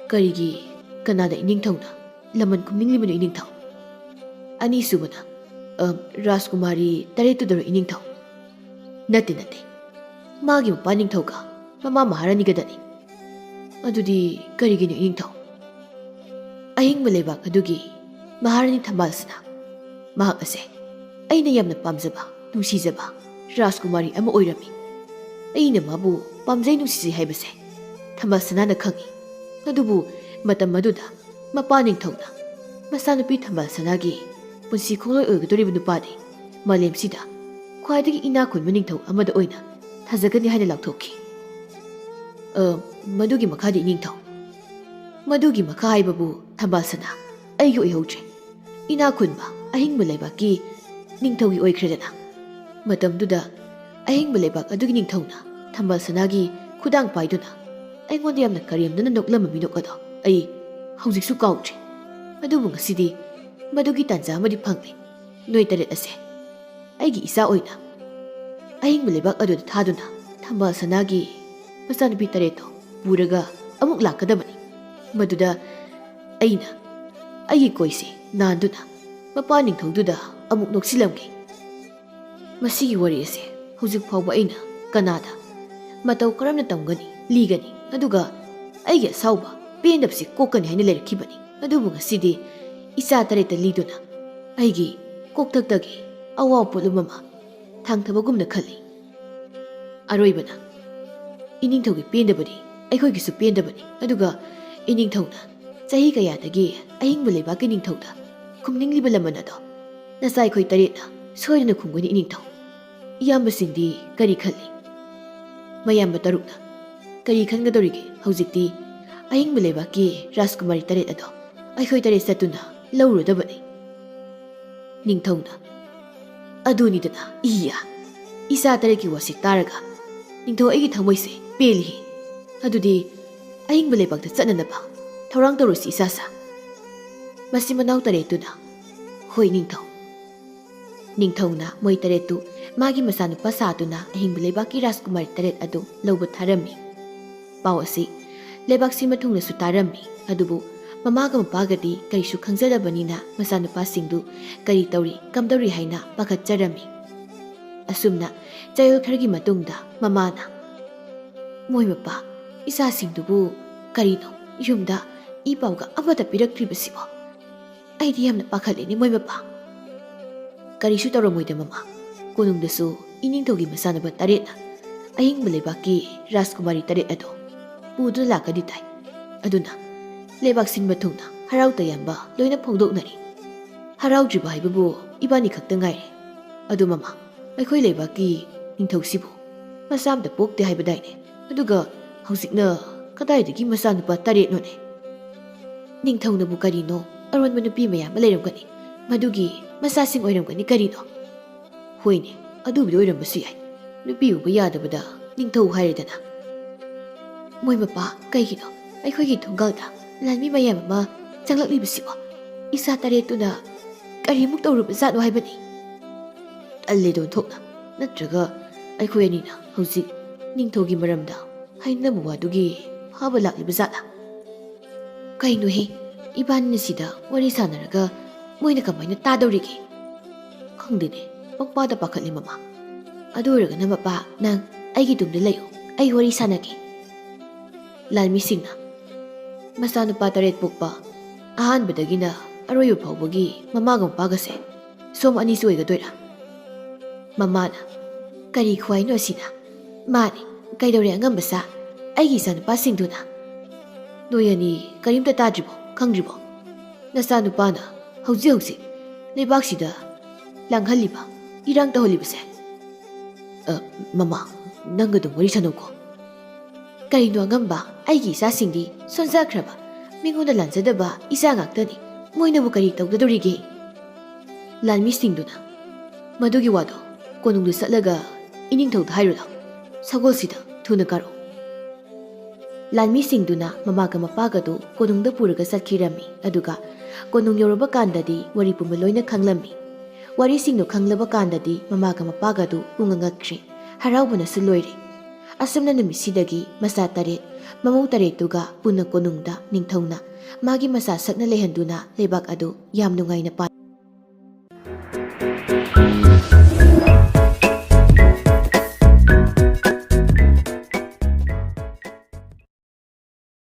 ꯀꯔꯤꯒꯤ, ꯀꯅꯥꯗ ꯏꯅꯤꯡꯊꯧꯅ ꯂꯃꯟ ꯈꯨꯝꯅꯤꯡꯂꯤꯕꯅꯣ ꯏꯅꯤꯡꯊꯧ? ꯑꯅꯤꯁꯨꯕꯅ, ꯑ, ꯔꯥꯖꯀꯨꯃꯥꯔꯤ ꯇꯔꯦꯠꯇꯨꯗꯔꯣ ꯏꯅꯤꯡꯊꯧ? ꯅꯠꯇꯦ, ꯅꯠꯇꯦ꯫ ꯃꯥꯒꯤ ꯃꯄꯥ ꯅꯤꯡꯊꯧꯒ ꯃꯃꯥ ꯃꯍꯥꯔꯥꯅꯤꯒꯗꯅꯤ꯫ ꯑꯗꯨꯗꯤ ꯀꯔꯤꯒꯤꯅꯣ ꯏꯅꯤꯡꯊꯧ? ꯑꯍꯤꯡꯕ ꯂꯩꯕꯥꯛ ꯑꯗꯨꯒꯤ ꯃꯍꯥꯔꯥꯅꯤ ꯊꯝꯕꯥꯜꯁꯅꯥ꯫ ꯃꯍꯥꯛ ꯑꯁꯦ ꯑꯩꯅ ꯌꯥꯝꯅ ꯄꯥꯝꯖꯕ, ꯅꯨꯡꯁꯤꯖꯕ ꯔꯥꯖꯀꯨꯃꯥꯔꯤ ꯑꯃ ꯑꯣꯏꯔꯝꯃꯤ꯫ ꯑꯩꯅ ꯃꯥꯕꯨ ꯄꯥꯝꯖꯩ, ꯅꯨꯡꯁꯤꯖꯩ ꯍꯥꯏꯕꯁꯦ ꯊꯝꯕꯥꯜꯁꯅꯥꯅ ꯈꯪꯏ꯫ ꯑꯗꯨꯕꯨ ꯃꯇꯝ ꯑꯗꯨꯗ ꯃꯄꯥ ꯅꯤꯡꯊꯧꯅ ꯃꯆꯥꯅꯨꯄꯤ ꯊꯝꯕꯥꯜꯁꯅꯥꯒꯤ ꯄꯨꯟꯁꯤ ꯈꯣꯡꯂꯣꯏ ꯑꯣꯏꯒꯗꯧꯔꯤꯕ ꯅꯨꯄꯥꯗꯤ ꯃꯥꯂꯦꯝꯁꯤꯗ ꯈ꯭ꯋꯥꯏꯗꯒꯤ ꯏꯅꯥꯛ ꯈꯨꯟꯕ ꯅꯤꯡꯊꯧ ꯑꯃꯗ ꯑꯣꯏꯅ ꯊꯥꯖꯒꯅꯤ ꯍꯥꯏꯅ ꯂꯥꯎꯊꯣꯛꯈꯤ꯫ ꯑ, ꯃꯗꯨꯒꯤ ꯃꯈꯥꯗꯤ ꯏꯅꯤꯡꯊꯧ꯫ ꯃꯗꯨꯒꯤ ꯃꯈꯥ ꯍꯥꯏꯕꯕꯨ ꯊꯝꯕꯥꯜꯁꯅꯥ ꯑꯩꯒꯤ ꯑꯣꯏꯍꯧꯗ꯭ꯔꯦ꯫ ꯏꯅꯥꯛ ꯈꯨꯟꯕ ꯑꯍꯤꯡꯕ ꯂꯩꯕꯥꯛꯀꯤ ꯅꯤꯡꯊꯧꯒꯤ ꯑꯣꯏꯈ꯭ꯔꯦꯗꯅ꯫ ꯃꯇꯝꯗꯨꯗ ꯑꯍꯤꯡꯕ ꯂꯩꯕꯥꯛ ꯑꯗꯨꯒꯤ ꯅꯤꯡꯊꯧꯅ ꯊꯝꯕꯥꯜ ꯁꯅꯥꯒꯤ ꯈꯨꯗꯥꯡ ꯄꯥꯏꯗꯨꯅ ꯑꯩꯉꯣꯟꯗ ꯌꯥꯝꯅ ꯀꯔꯦꯝꯅꯅ ꯅꯣꯛꯂꯝꯕ ꯃꯤꯅꯣꯛ ꯑꯗꯣ ꯑꯩ ꯍꯧꯖꯤꯛꯁꯨ ꯀꯥꯎꯗ꯭ꯔꯤ꯫ ꯑꯗꯨꯕꯨ ꯉꯁꯤꯗꯤ ꯃꯗꯨꯒꯤ ꯇꯥꯟꯖꯥ ꯑꯃꯗꯤ ꯐꯪꯂꯦ꯫ ꯅꯣꯏ ꯇꯔꯦꯠ ꯑꯁꯦ ꯑꯩꯒꯤ ꯏꯆꯥ ꯑꯣꯏꯅ ꯑꯍꯤꯡꯕ ꯂꯩꯕꯥꯛ ꯑꯗꯨꯗ ꯊꯥꯗꯨꯅ ꯊꯝꯕꯥꯜ ꯁꯅꯥꯒꯤ ꯃꯆꯥꯅꯨꯄꯤ ꯇꯔꯦꯠꯇꯣ ꯄꯨꯔꯒ ꯑꯃꯨꯛ ꯂꯥꯛꯀꯗꯕꯅꯤ꯫ ꯃꯗꯨꯗ ꯑꯩꯅ ꯑꯩꯒꯤ ꯀꯣꯏꯁꯦ ꯅꯥꯟꯗꯨꯅ ꯃꯄꯥ ꯅꯤꯡꯊꯧꯗꯨꯗ ꯑꯃꯨꯛ ꯅꯣꯛꯁꯤꯜꯂꯝꯒꯦ꯫ ꯃꯁꯤꯒꯤ ꯋꯥꯔꯤ ꯑꯁꯦ ꯍꯧꯖꯤꯛ ꯐꯥꯎꯕ ꯑꯩꯅ ꯀꯅꯥꯗ ꯃꯇꯧ ꯀꯔꯝꯅ ꯇꯝꯒꯅꯤ, ꯂꯤꯒꯅꯤ, ꯑꯗꯨꯒ ꯑꯩꯒꯤ ꯑꯁꯥꯎꯕ, ꯄꯦꯟꯗꯕꯁꯤ ꯀꯣꯛꯀꯅꯤ ꯍꯥꯏꯅ ꯂꯩꯔꯛꯈꯤꯕꯅꯤ꯫ ꯑꯗꯨꯕꯨ ꯉꯁꯤꯗꯤ ꯏꯆꯥ ꯇꯔꯦꯠꯇ ꯂꯤꯗꯨꯅ ꯑꯩꯒꯤ ꯀꯣꯛꯊꯛꯇꯒꯤ ꯑꯋꯥꯕ ꯄꯣꯠꯂꯨꯝ ꯑꯃ ꯊꯥꯡꯊꯕꯒꯨꯝꯅ ꯈꯜꯂꯤ꯫ ꯑꯔꯣꯏꯕꯅ, ꯏꯅꯤꯡꯊꯧꯒꯤ ꯄꯦꯟꯗꯕꯗꯤ ꯑꯩꯈꯣꯏꯒꯤꯁꯨ ꯄꯦꯟꯗꯕꯅꯤ꯫ ꯑꯗꯨꯒ ꯏꯅꯤꯡꯊꯧꯅ ꯆꯍꯤ ꯀꯌꯥꯗꯒꯤ ꯑꯍꯤꯡꯕ ꯂꯩꯕꯥꯛꯀꯤ ꯅꯤꯡꯊꯧꯗ ꯈꯨꯝꯅꯤꯡꯂꯤꯕ ꯂꯃꯟ ꯑꯗꯣ ꯅꯆꯥ ꯑꯩꯈꯣꯏ ꯇꯔꯦꯠꯅ ꯁꯣꯏꯗꯅ ꯈꯨꯝꯒꯅꯤ, ꯏꯅꯤꯡꯊꯧ꯫ ꯏꯌꯥꯝꯕꯁꯤꯡꯗꯤ ꯀꯔꯤ ꯈꯜꯂꯤ? ꯃꯌꯥꯝꯕ ꯇꯔꯨꯛꯅ ꯀꯔꯤ ꯈꯟꯒꯗꯧꯔꯤꯒꯦ? ꯍꯧꯖꯤꯛꯇꯤ ꯑꯍꯤꯡꯕ ꯂꯩꯕꯥꯛꯀꯤ ꯔꯥꯖꯀꯨꯃꯥꯔꯤ ꯇꯔꯦꯠ ꯑꯗꯣ ꯑꯩꯈꯣꯏ ꯇꯔꯦꯠ ꯆꯠꯇꯨꯅ ꯂꯧꯔꯨꯔꯗꯕꯅꯤ꯫ ꯅꯤꯡꯊꯧꯅ, ꯑꯗꯨꯅꯤꯗꯅ, ꯏꯌꯥ, ꯏꯆꯥ ꯇꯔꯦꯠꯀꯤ ꯋꯥꯁꯤ ꯇꯥꯔꯒ ꯅꯤꯡꯊꯧ ꯑꯩꯒꯤ ꯊꯃꯣꯏꯁꯦ ꯄꯦꯜꯂꯤ꯫ ꯑꯗꯨꯗꯤ ꯑꯍꯤꯡꯕ ꯂꯩꯕꯥꯛꯇ ꯆꯠꯅꯅꯕ ꯊꯧꯔꯥꯡ ꯇꯧꯔꯁꯤ, ꯏꯆꯥꯁꯥ꯫ ꯃꯆꯤꯟ ꯃꯅꯥꯎ ꯇꯔꯦꯠꯇꯨꯅ, ꯍꯣꯏ, ꯅꯤꯡꯊꯧ꯫ ꯅꯤꯡꯊꯧꯅ ꯃꯣꯏ ꯇꯔꯦꯠꯇꯨ ꯃꯥꯒꯤ ꯃꯆꯥꯅꯨꯄꯥ ꯁꯥꯗꯨꯅ ꯑꯍꯤꯡꯕ ꯂꯩꯕꯥꯛꯀꯤ ꯔꯥꯖꯀꯨꯃꯥꯔꯤ ꯇꯔꯦꯠ ꯑꯗꯨ ꯂꯧꯕ ꯊꯥꯔꯝꯃꯤ꯫ ꯄꯥꯎ ꯑꯁꯤ ꯂꯩꯕꯥꯛ ꯁꯤꯟꯕ ꯊꯨꯡꯅꯁꯨ ꯇꯥꯔꯝꯃꯤ, ꯑꯗꯨꯕꯨ ꯃꯃꯥꯒ ꯃꯄꯥꯒꯗꯤ ꯀꯔꯤꯁꯨ ꯈꯪꯖꯗꯕꯅꯤꯅ ꯃꯆꯥꯅꯨꯄꯥꯁꯤꯡꯗꯨ ꯀꯔꯤ ꯇꯧꯔꯤ, ꯀꯝꯗꯧꯔꯤ ꯍꯥꯏꯅ ꯄꯥꯈꯠꯆꯔꯝꯃꯤ꯫ ꯑꯁꯨꯝꯅ ꯆꯌꯣꯜ ꯈꯔꯒꯤ ꯃꯇꯨꯡꯗ ꯃꯃꯥꯅ, "ꯃꯣꯏ ꯃꯄꯥ, ꯏꯆꯥꯁꯤꯡꯗꯨꯕꯨ ꯀꯔꯤꯅꯣ ꯌꯨꯝꯗ ꯏ ꯄꯥꯎꯒ ꯑꯃꯠꯇ ꯄꯤꯔꯛꯇ꯭ꯔꯤꯕꯁꯤꯕꯣ? ꯑꯩꯗꯤ ꯌꯥꯝꯅ ꯄꯥꯈꯠꯂꯦꯅꯦ ꯃꯣꯏ ꯃꯄꯥ꯫" "ꯀꯔꯤꯁꯨ ꯇꯧꯔꯝꯃꯣꯏꯗ ꯃꯃꯥ꯫ ꯀꯣꯅꯨꯡꯗꯁꯨ ꯏꯅꯤꯡꯊꯧꯒꯤ ꯃꯆꯥꯅꯨꯄꯥ ꯇꯔꯦꯠꯅ ꯑꯍꯤꯡꯕ ꯂꯩꯕꯥꯛꯀꯤ ꯔꯥꯖꯀꯨꯃꯥꯔꯤ ꯇꯔꯦꯠ ꯑꯗꯣ ꯄꯨꯗꯨꯅ ꯂꯥꯛꯀꯅꯤ ꯇꯥꯏ꯫ ꯑꯗꯨꯅ ꯂꯩꯕꯥꯛ ꯁꯤꯟꯕ ꯊꯨꯡꯅ ꯍꯔꯥꯎ ꯇꯌꯥꯝꯕ ꯂꯣꯏꯅ ꯐꯣꯡꯗꯣꯛꯅꯔꯤ꯫ ꯍꯔꯥꯎꯗ꯭ꯔꯤꯕ ꯍꯥꯏꯕꯕꯨ ꯏꯕꯥꯅꯤ ꯈꯛꯇ ꯉꯥꯏꯔꯦ꯫ ꯑꯗꯨ ꯃꯃꯥ, ꯑꯩꯈꯣꯏ ꯂꯩꯕꯥꯛꯀꯤ ꯅꯤꯡꯊꯧꯁꯤꯕꯨ ꯃꯆꯥ ꯑꯝꯇ ꯄꯣꯛꯇꯦ ꯍꯥꯏꯕꯗꯥꯏꯅꯦ? ꯑꯗꯨꯒ ꯍꯧꯖꯤꯛꯅ ꯀꯗꯥꯏꯗꯒꯤ ꯃꯆꯥꯅꯨꯄꯥ ꯇꯔꯦꯠꯅꯣꯅꯦ?" "ꯅꯤꯡꯊꯧꯅꯕꯨ ꯀꯔꯤꯅꯣ, ꯑꯔꯣꯟꯕ ꯅꯨꯄꯤ ꯃꯌꯥꯝ ꯑꯃ ꯂꯩꯔꯝꯒꯅꯤ, ꯃꯗꯨꯒꯤ ꯃꯆꯥꯁꯤꯡ ꯑꯣꯏꯔꯝꯒꯅꯤ ꯀꯔꯤꯅꯣ?" "ꯍꯣꯏꯅꯦ, ꯑꯗꯨꯕꯨꯗꯤ ꯑꯣꯏꯔꯝꯕꯁꯨ ꯌꯥꯏ꯫ ꯅꯨꯄꯤ ꯎꯕ ꯌꯥꯗꯕꯗ ꯅꯤꯡꯊꯧ ꯍꯥꯏꯔꯦꯗꯅ꯫ ꯃꯣꯏ ꯃꯄꯥ, ꯀꯩꯒꯤꯅꯣ ꯑꯩꯈꯣꯏꯒꯤ ꯊꯣꯡꯒꯥꯜꯗ ꯂꯥꯟꯃꯤ ꯃꯌꯥꯝ ꯑꯃ ꯆꯪꯂꯛꯂꯤꯕꯁꯤꯕꯣ? ꯏꯆꯥ ꯇꯔꯦꯠꯇꯨꯅ ꯀꯔꯤꯃꯨꯛ ꯇꯧꯔꯨꯕꯖꯥꯠꯅꯣ ꯍꯥꯏꯕꯅꯤ? ꯇꯜꯂꯦꯗ ꯑꯣꯟꯊꯣꯛꯅ꯫ ꯅꯠꯇ꯭ꯔꯒ ꯑꯩꯈꯣꯏ ꯑꯅꯤꯅ ꯍꯧꯖꯤꯛ ꯅꯤꯡꯊꯧꯒꯤ ꯃꯔꯝꯗ ꯍꯥꯏꯅꯕ ꯋꯥꯗꯨꯒꯤ ꯐꯥꯕ ꯂꯥꯛꯂꯤꯕ ꯖꯥꯠꯂꯥ? ꯀꯩꯅꯣꯍꯦ, ꯏꯕꯥꯅꯤꯅ ꯁꯤꯗ ꯋꯥꯔꯤ ꯁꯥꯟꯅꯔꯒ ꯃꯣꯏꯅ ꯀꯃꯥꯏꯅ ꯇꯥꯗꯧꯔꯤꯒꯦ? ꯈꯪꯗꯦꯅꯦ, ꯄꯪꯄꯥꯗ ꯄꯥꯈꯠꯂꯤ ꯃꯃꯥ꯫ ꯑꯗꯨ ꯑꯣꯏꯔꯒꯅ ꯃꯄꯥ, ꯅꯪ ꯑꯩꯒꯤ ꯇꯨꯡꯗ ꯂꯩꯌꯨ, ꯑꯩ ꯋꯥꯔꯤ ꯁꯥꯟꯅꯒꯦ꯫ ꯂꯥꯟꯃꯤꯁꯤꯡꯅ ꯃꯆꯥꯅꯨꯄꯥ ꯇꯔꯦꯠ ꯄꯣꯛꯄ, ꯑꯍꯥꯟꯕꯗꯒꯤꯅ ꯑꯔꯣꯏꯕ ꯐꯥꯎꯕꯒꯤ ꯃꯃꯥꯒ ꯃꯄꯥꯒꯁꯦ ꯁꯣꯝ ꯑꯅꯤꯁꯨ ꯑꯣꯏꯒꯗꯣꯏꯔꯥ? ꯃꯃꯥꯅ, ꯀꯔꯤ ꯈꯨꯍꯥꯏꯅꯣ ꯑꯁꯤꯅ? ꯃꯥꯅꯤ, ꯀꯩꯗꯧꯔꯦ ꯑꯉꯝꯕ ꯁꯥ? ꯑꯩꯒꯤ ꯏꯆꯥꯅꯨꯄꯥꯁꯤꯡꯗꯨꯅ꯫ ꯅꯣꯏ ꯑꯅꯤ ꯀꯔꯤꯝꯇ ꯇꯥꯗ꯭ꯔꯤꯕꯣ, ꯈꯪꯗ꯭ꯔꯤꯕꯣ? ꯅꯆꯥꯅꯨꯄꯥꯅ ꯍꯧꯖꯤꯛ ꯍꯧꯖꯤꯛ ꯂꯩꯕꯥꯛꯁꯤꯗ ꯂꯥꯡꯍꯜꯂꯤꯕ, ꯏꯔꯥꯡ ꯇꯧꯍꯜꯂꯤꯕꯁꯦ? ꯑ, ꯃꯃꯥ, ꯅꯪꯒ ꯑꯗꯨꯝ ꯋꯥꯔꯤ ꯁꯥꯟꯅꯧꯀꯣ꯫ ꯀꯔꯤꯅꯣ ꯑꯉꯝꯕ, ꯑꯩꯒꯤ ꯏꯆꯥꯁꯤꯡꯗꯤ ꯁꯣꯟꯖꯈ꯭ꯔꯕ, ꯃꯤꯉꯣꯟꯗ ꯂꯥꯟꯖꯗꯕ ꯏꯆꯥ ꯉꯥꯛꯇꯅꯤ꯫ ꯃꯣꯏꯅꯕꯨ ꯀꯔꯤ ꯇꯧꯒꯗꯧꯔꯤꯒꯦ? ꯂꯥꯟꯃꯤꯁꯤꯡꯗꯨꯅ, ꯃꯗꯨꯒꯤ ꯋꯥꯗꯣ ꯀꯣꯅꯨꯡꯗ ꯆꯠꯂꯒ ꯏꯅꯤꯡꯊꯧꯗ ꯍꯥꯏꯔꯨ ꯂꯥꯎ꯫ ꯁꯒꯣꯜꯁꯤꯗ ꯊꯨꯅ ꯀꯥꯔꯛꯎ꯫ ꯂꯥꯟꯃꯤꯁꯤꯡꯗꯨꯅ ꯃꯃꯥꯒ ꯃꯄꯥꯒꯗꯨ ꯀꯣꯅꯨꯡꯗ ꯄꯨꯔꯒ ꯆꯠꯈꯤꯔꯝꯃꯤ꯫ ꯑꯗꯨꯒ ꯀꯣꯅꯨꯡ ꯌꯧꯔꯕ ꯀꯥꯟꯗꯗꯤ ꯋꯥꯔꯤ ꯄꯨꯝꯕ ꯂꯣꯏꯅ ꯈꯪꯂꯝꯃꯤ꯫ ꯋꯥꯔꯤꯁꯤꯡꯗꯨ ꯈꯪꯂꯕ ꯀꯥꯟꯗꯗꯤ ꯃꯃꯥꯒ ꯃꯄꯥꯒꯗꯨ ꯄꯨꯡꯉ ꯉꯛꯈ꯭ꯔꯦ꯫ ꯍꯔꯥꯎꯕꯅꯁꯨ ꯂꯣꯏꯔꯦ꯫ ꯑꯁꯨꯝꯅ ꯅꯨꯃꯤꯠꯁꯤꯗꯒꯤ ꯃꯆꯥ ꯇꯔꯦꯠ, ꯃꯃꯧ ꯇꯔꯦꯠꯇꯨꯒ ꯄꯨꯟꯅ ꯀꯣꯅꯨꯡꯗ ꯅꯤꯡꯊꯧꯅ ꯃꯥꯒꯤ ꯃꯆꯥ ꯁꯛꯅ ꯂꯩꯍꯟꯗꯨꯅ ꯂꯩꯕꯥꯛ ꯑꯗꯨ ꯌꯥꯝ ꯅꯨꯡꯉꯥꯏꯅ ꯄꯥꯟ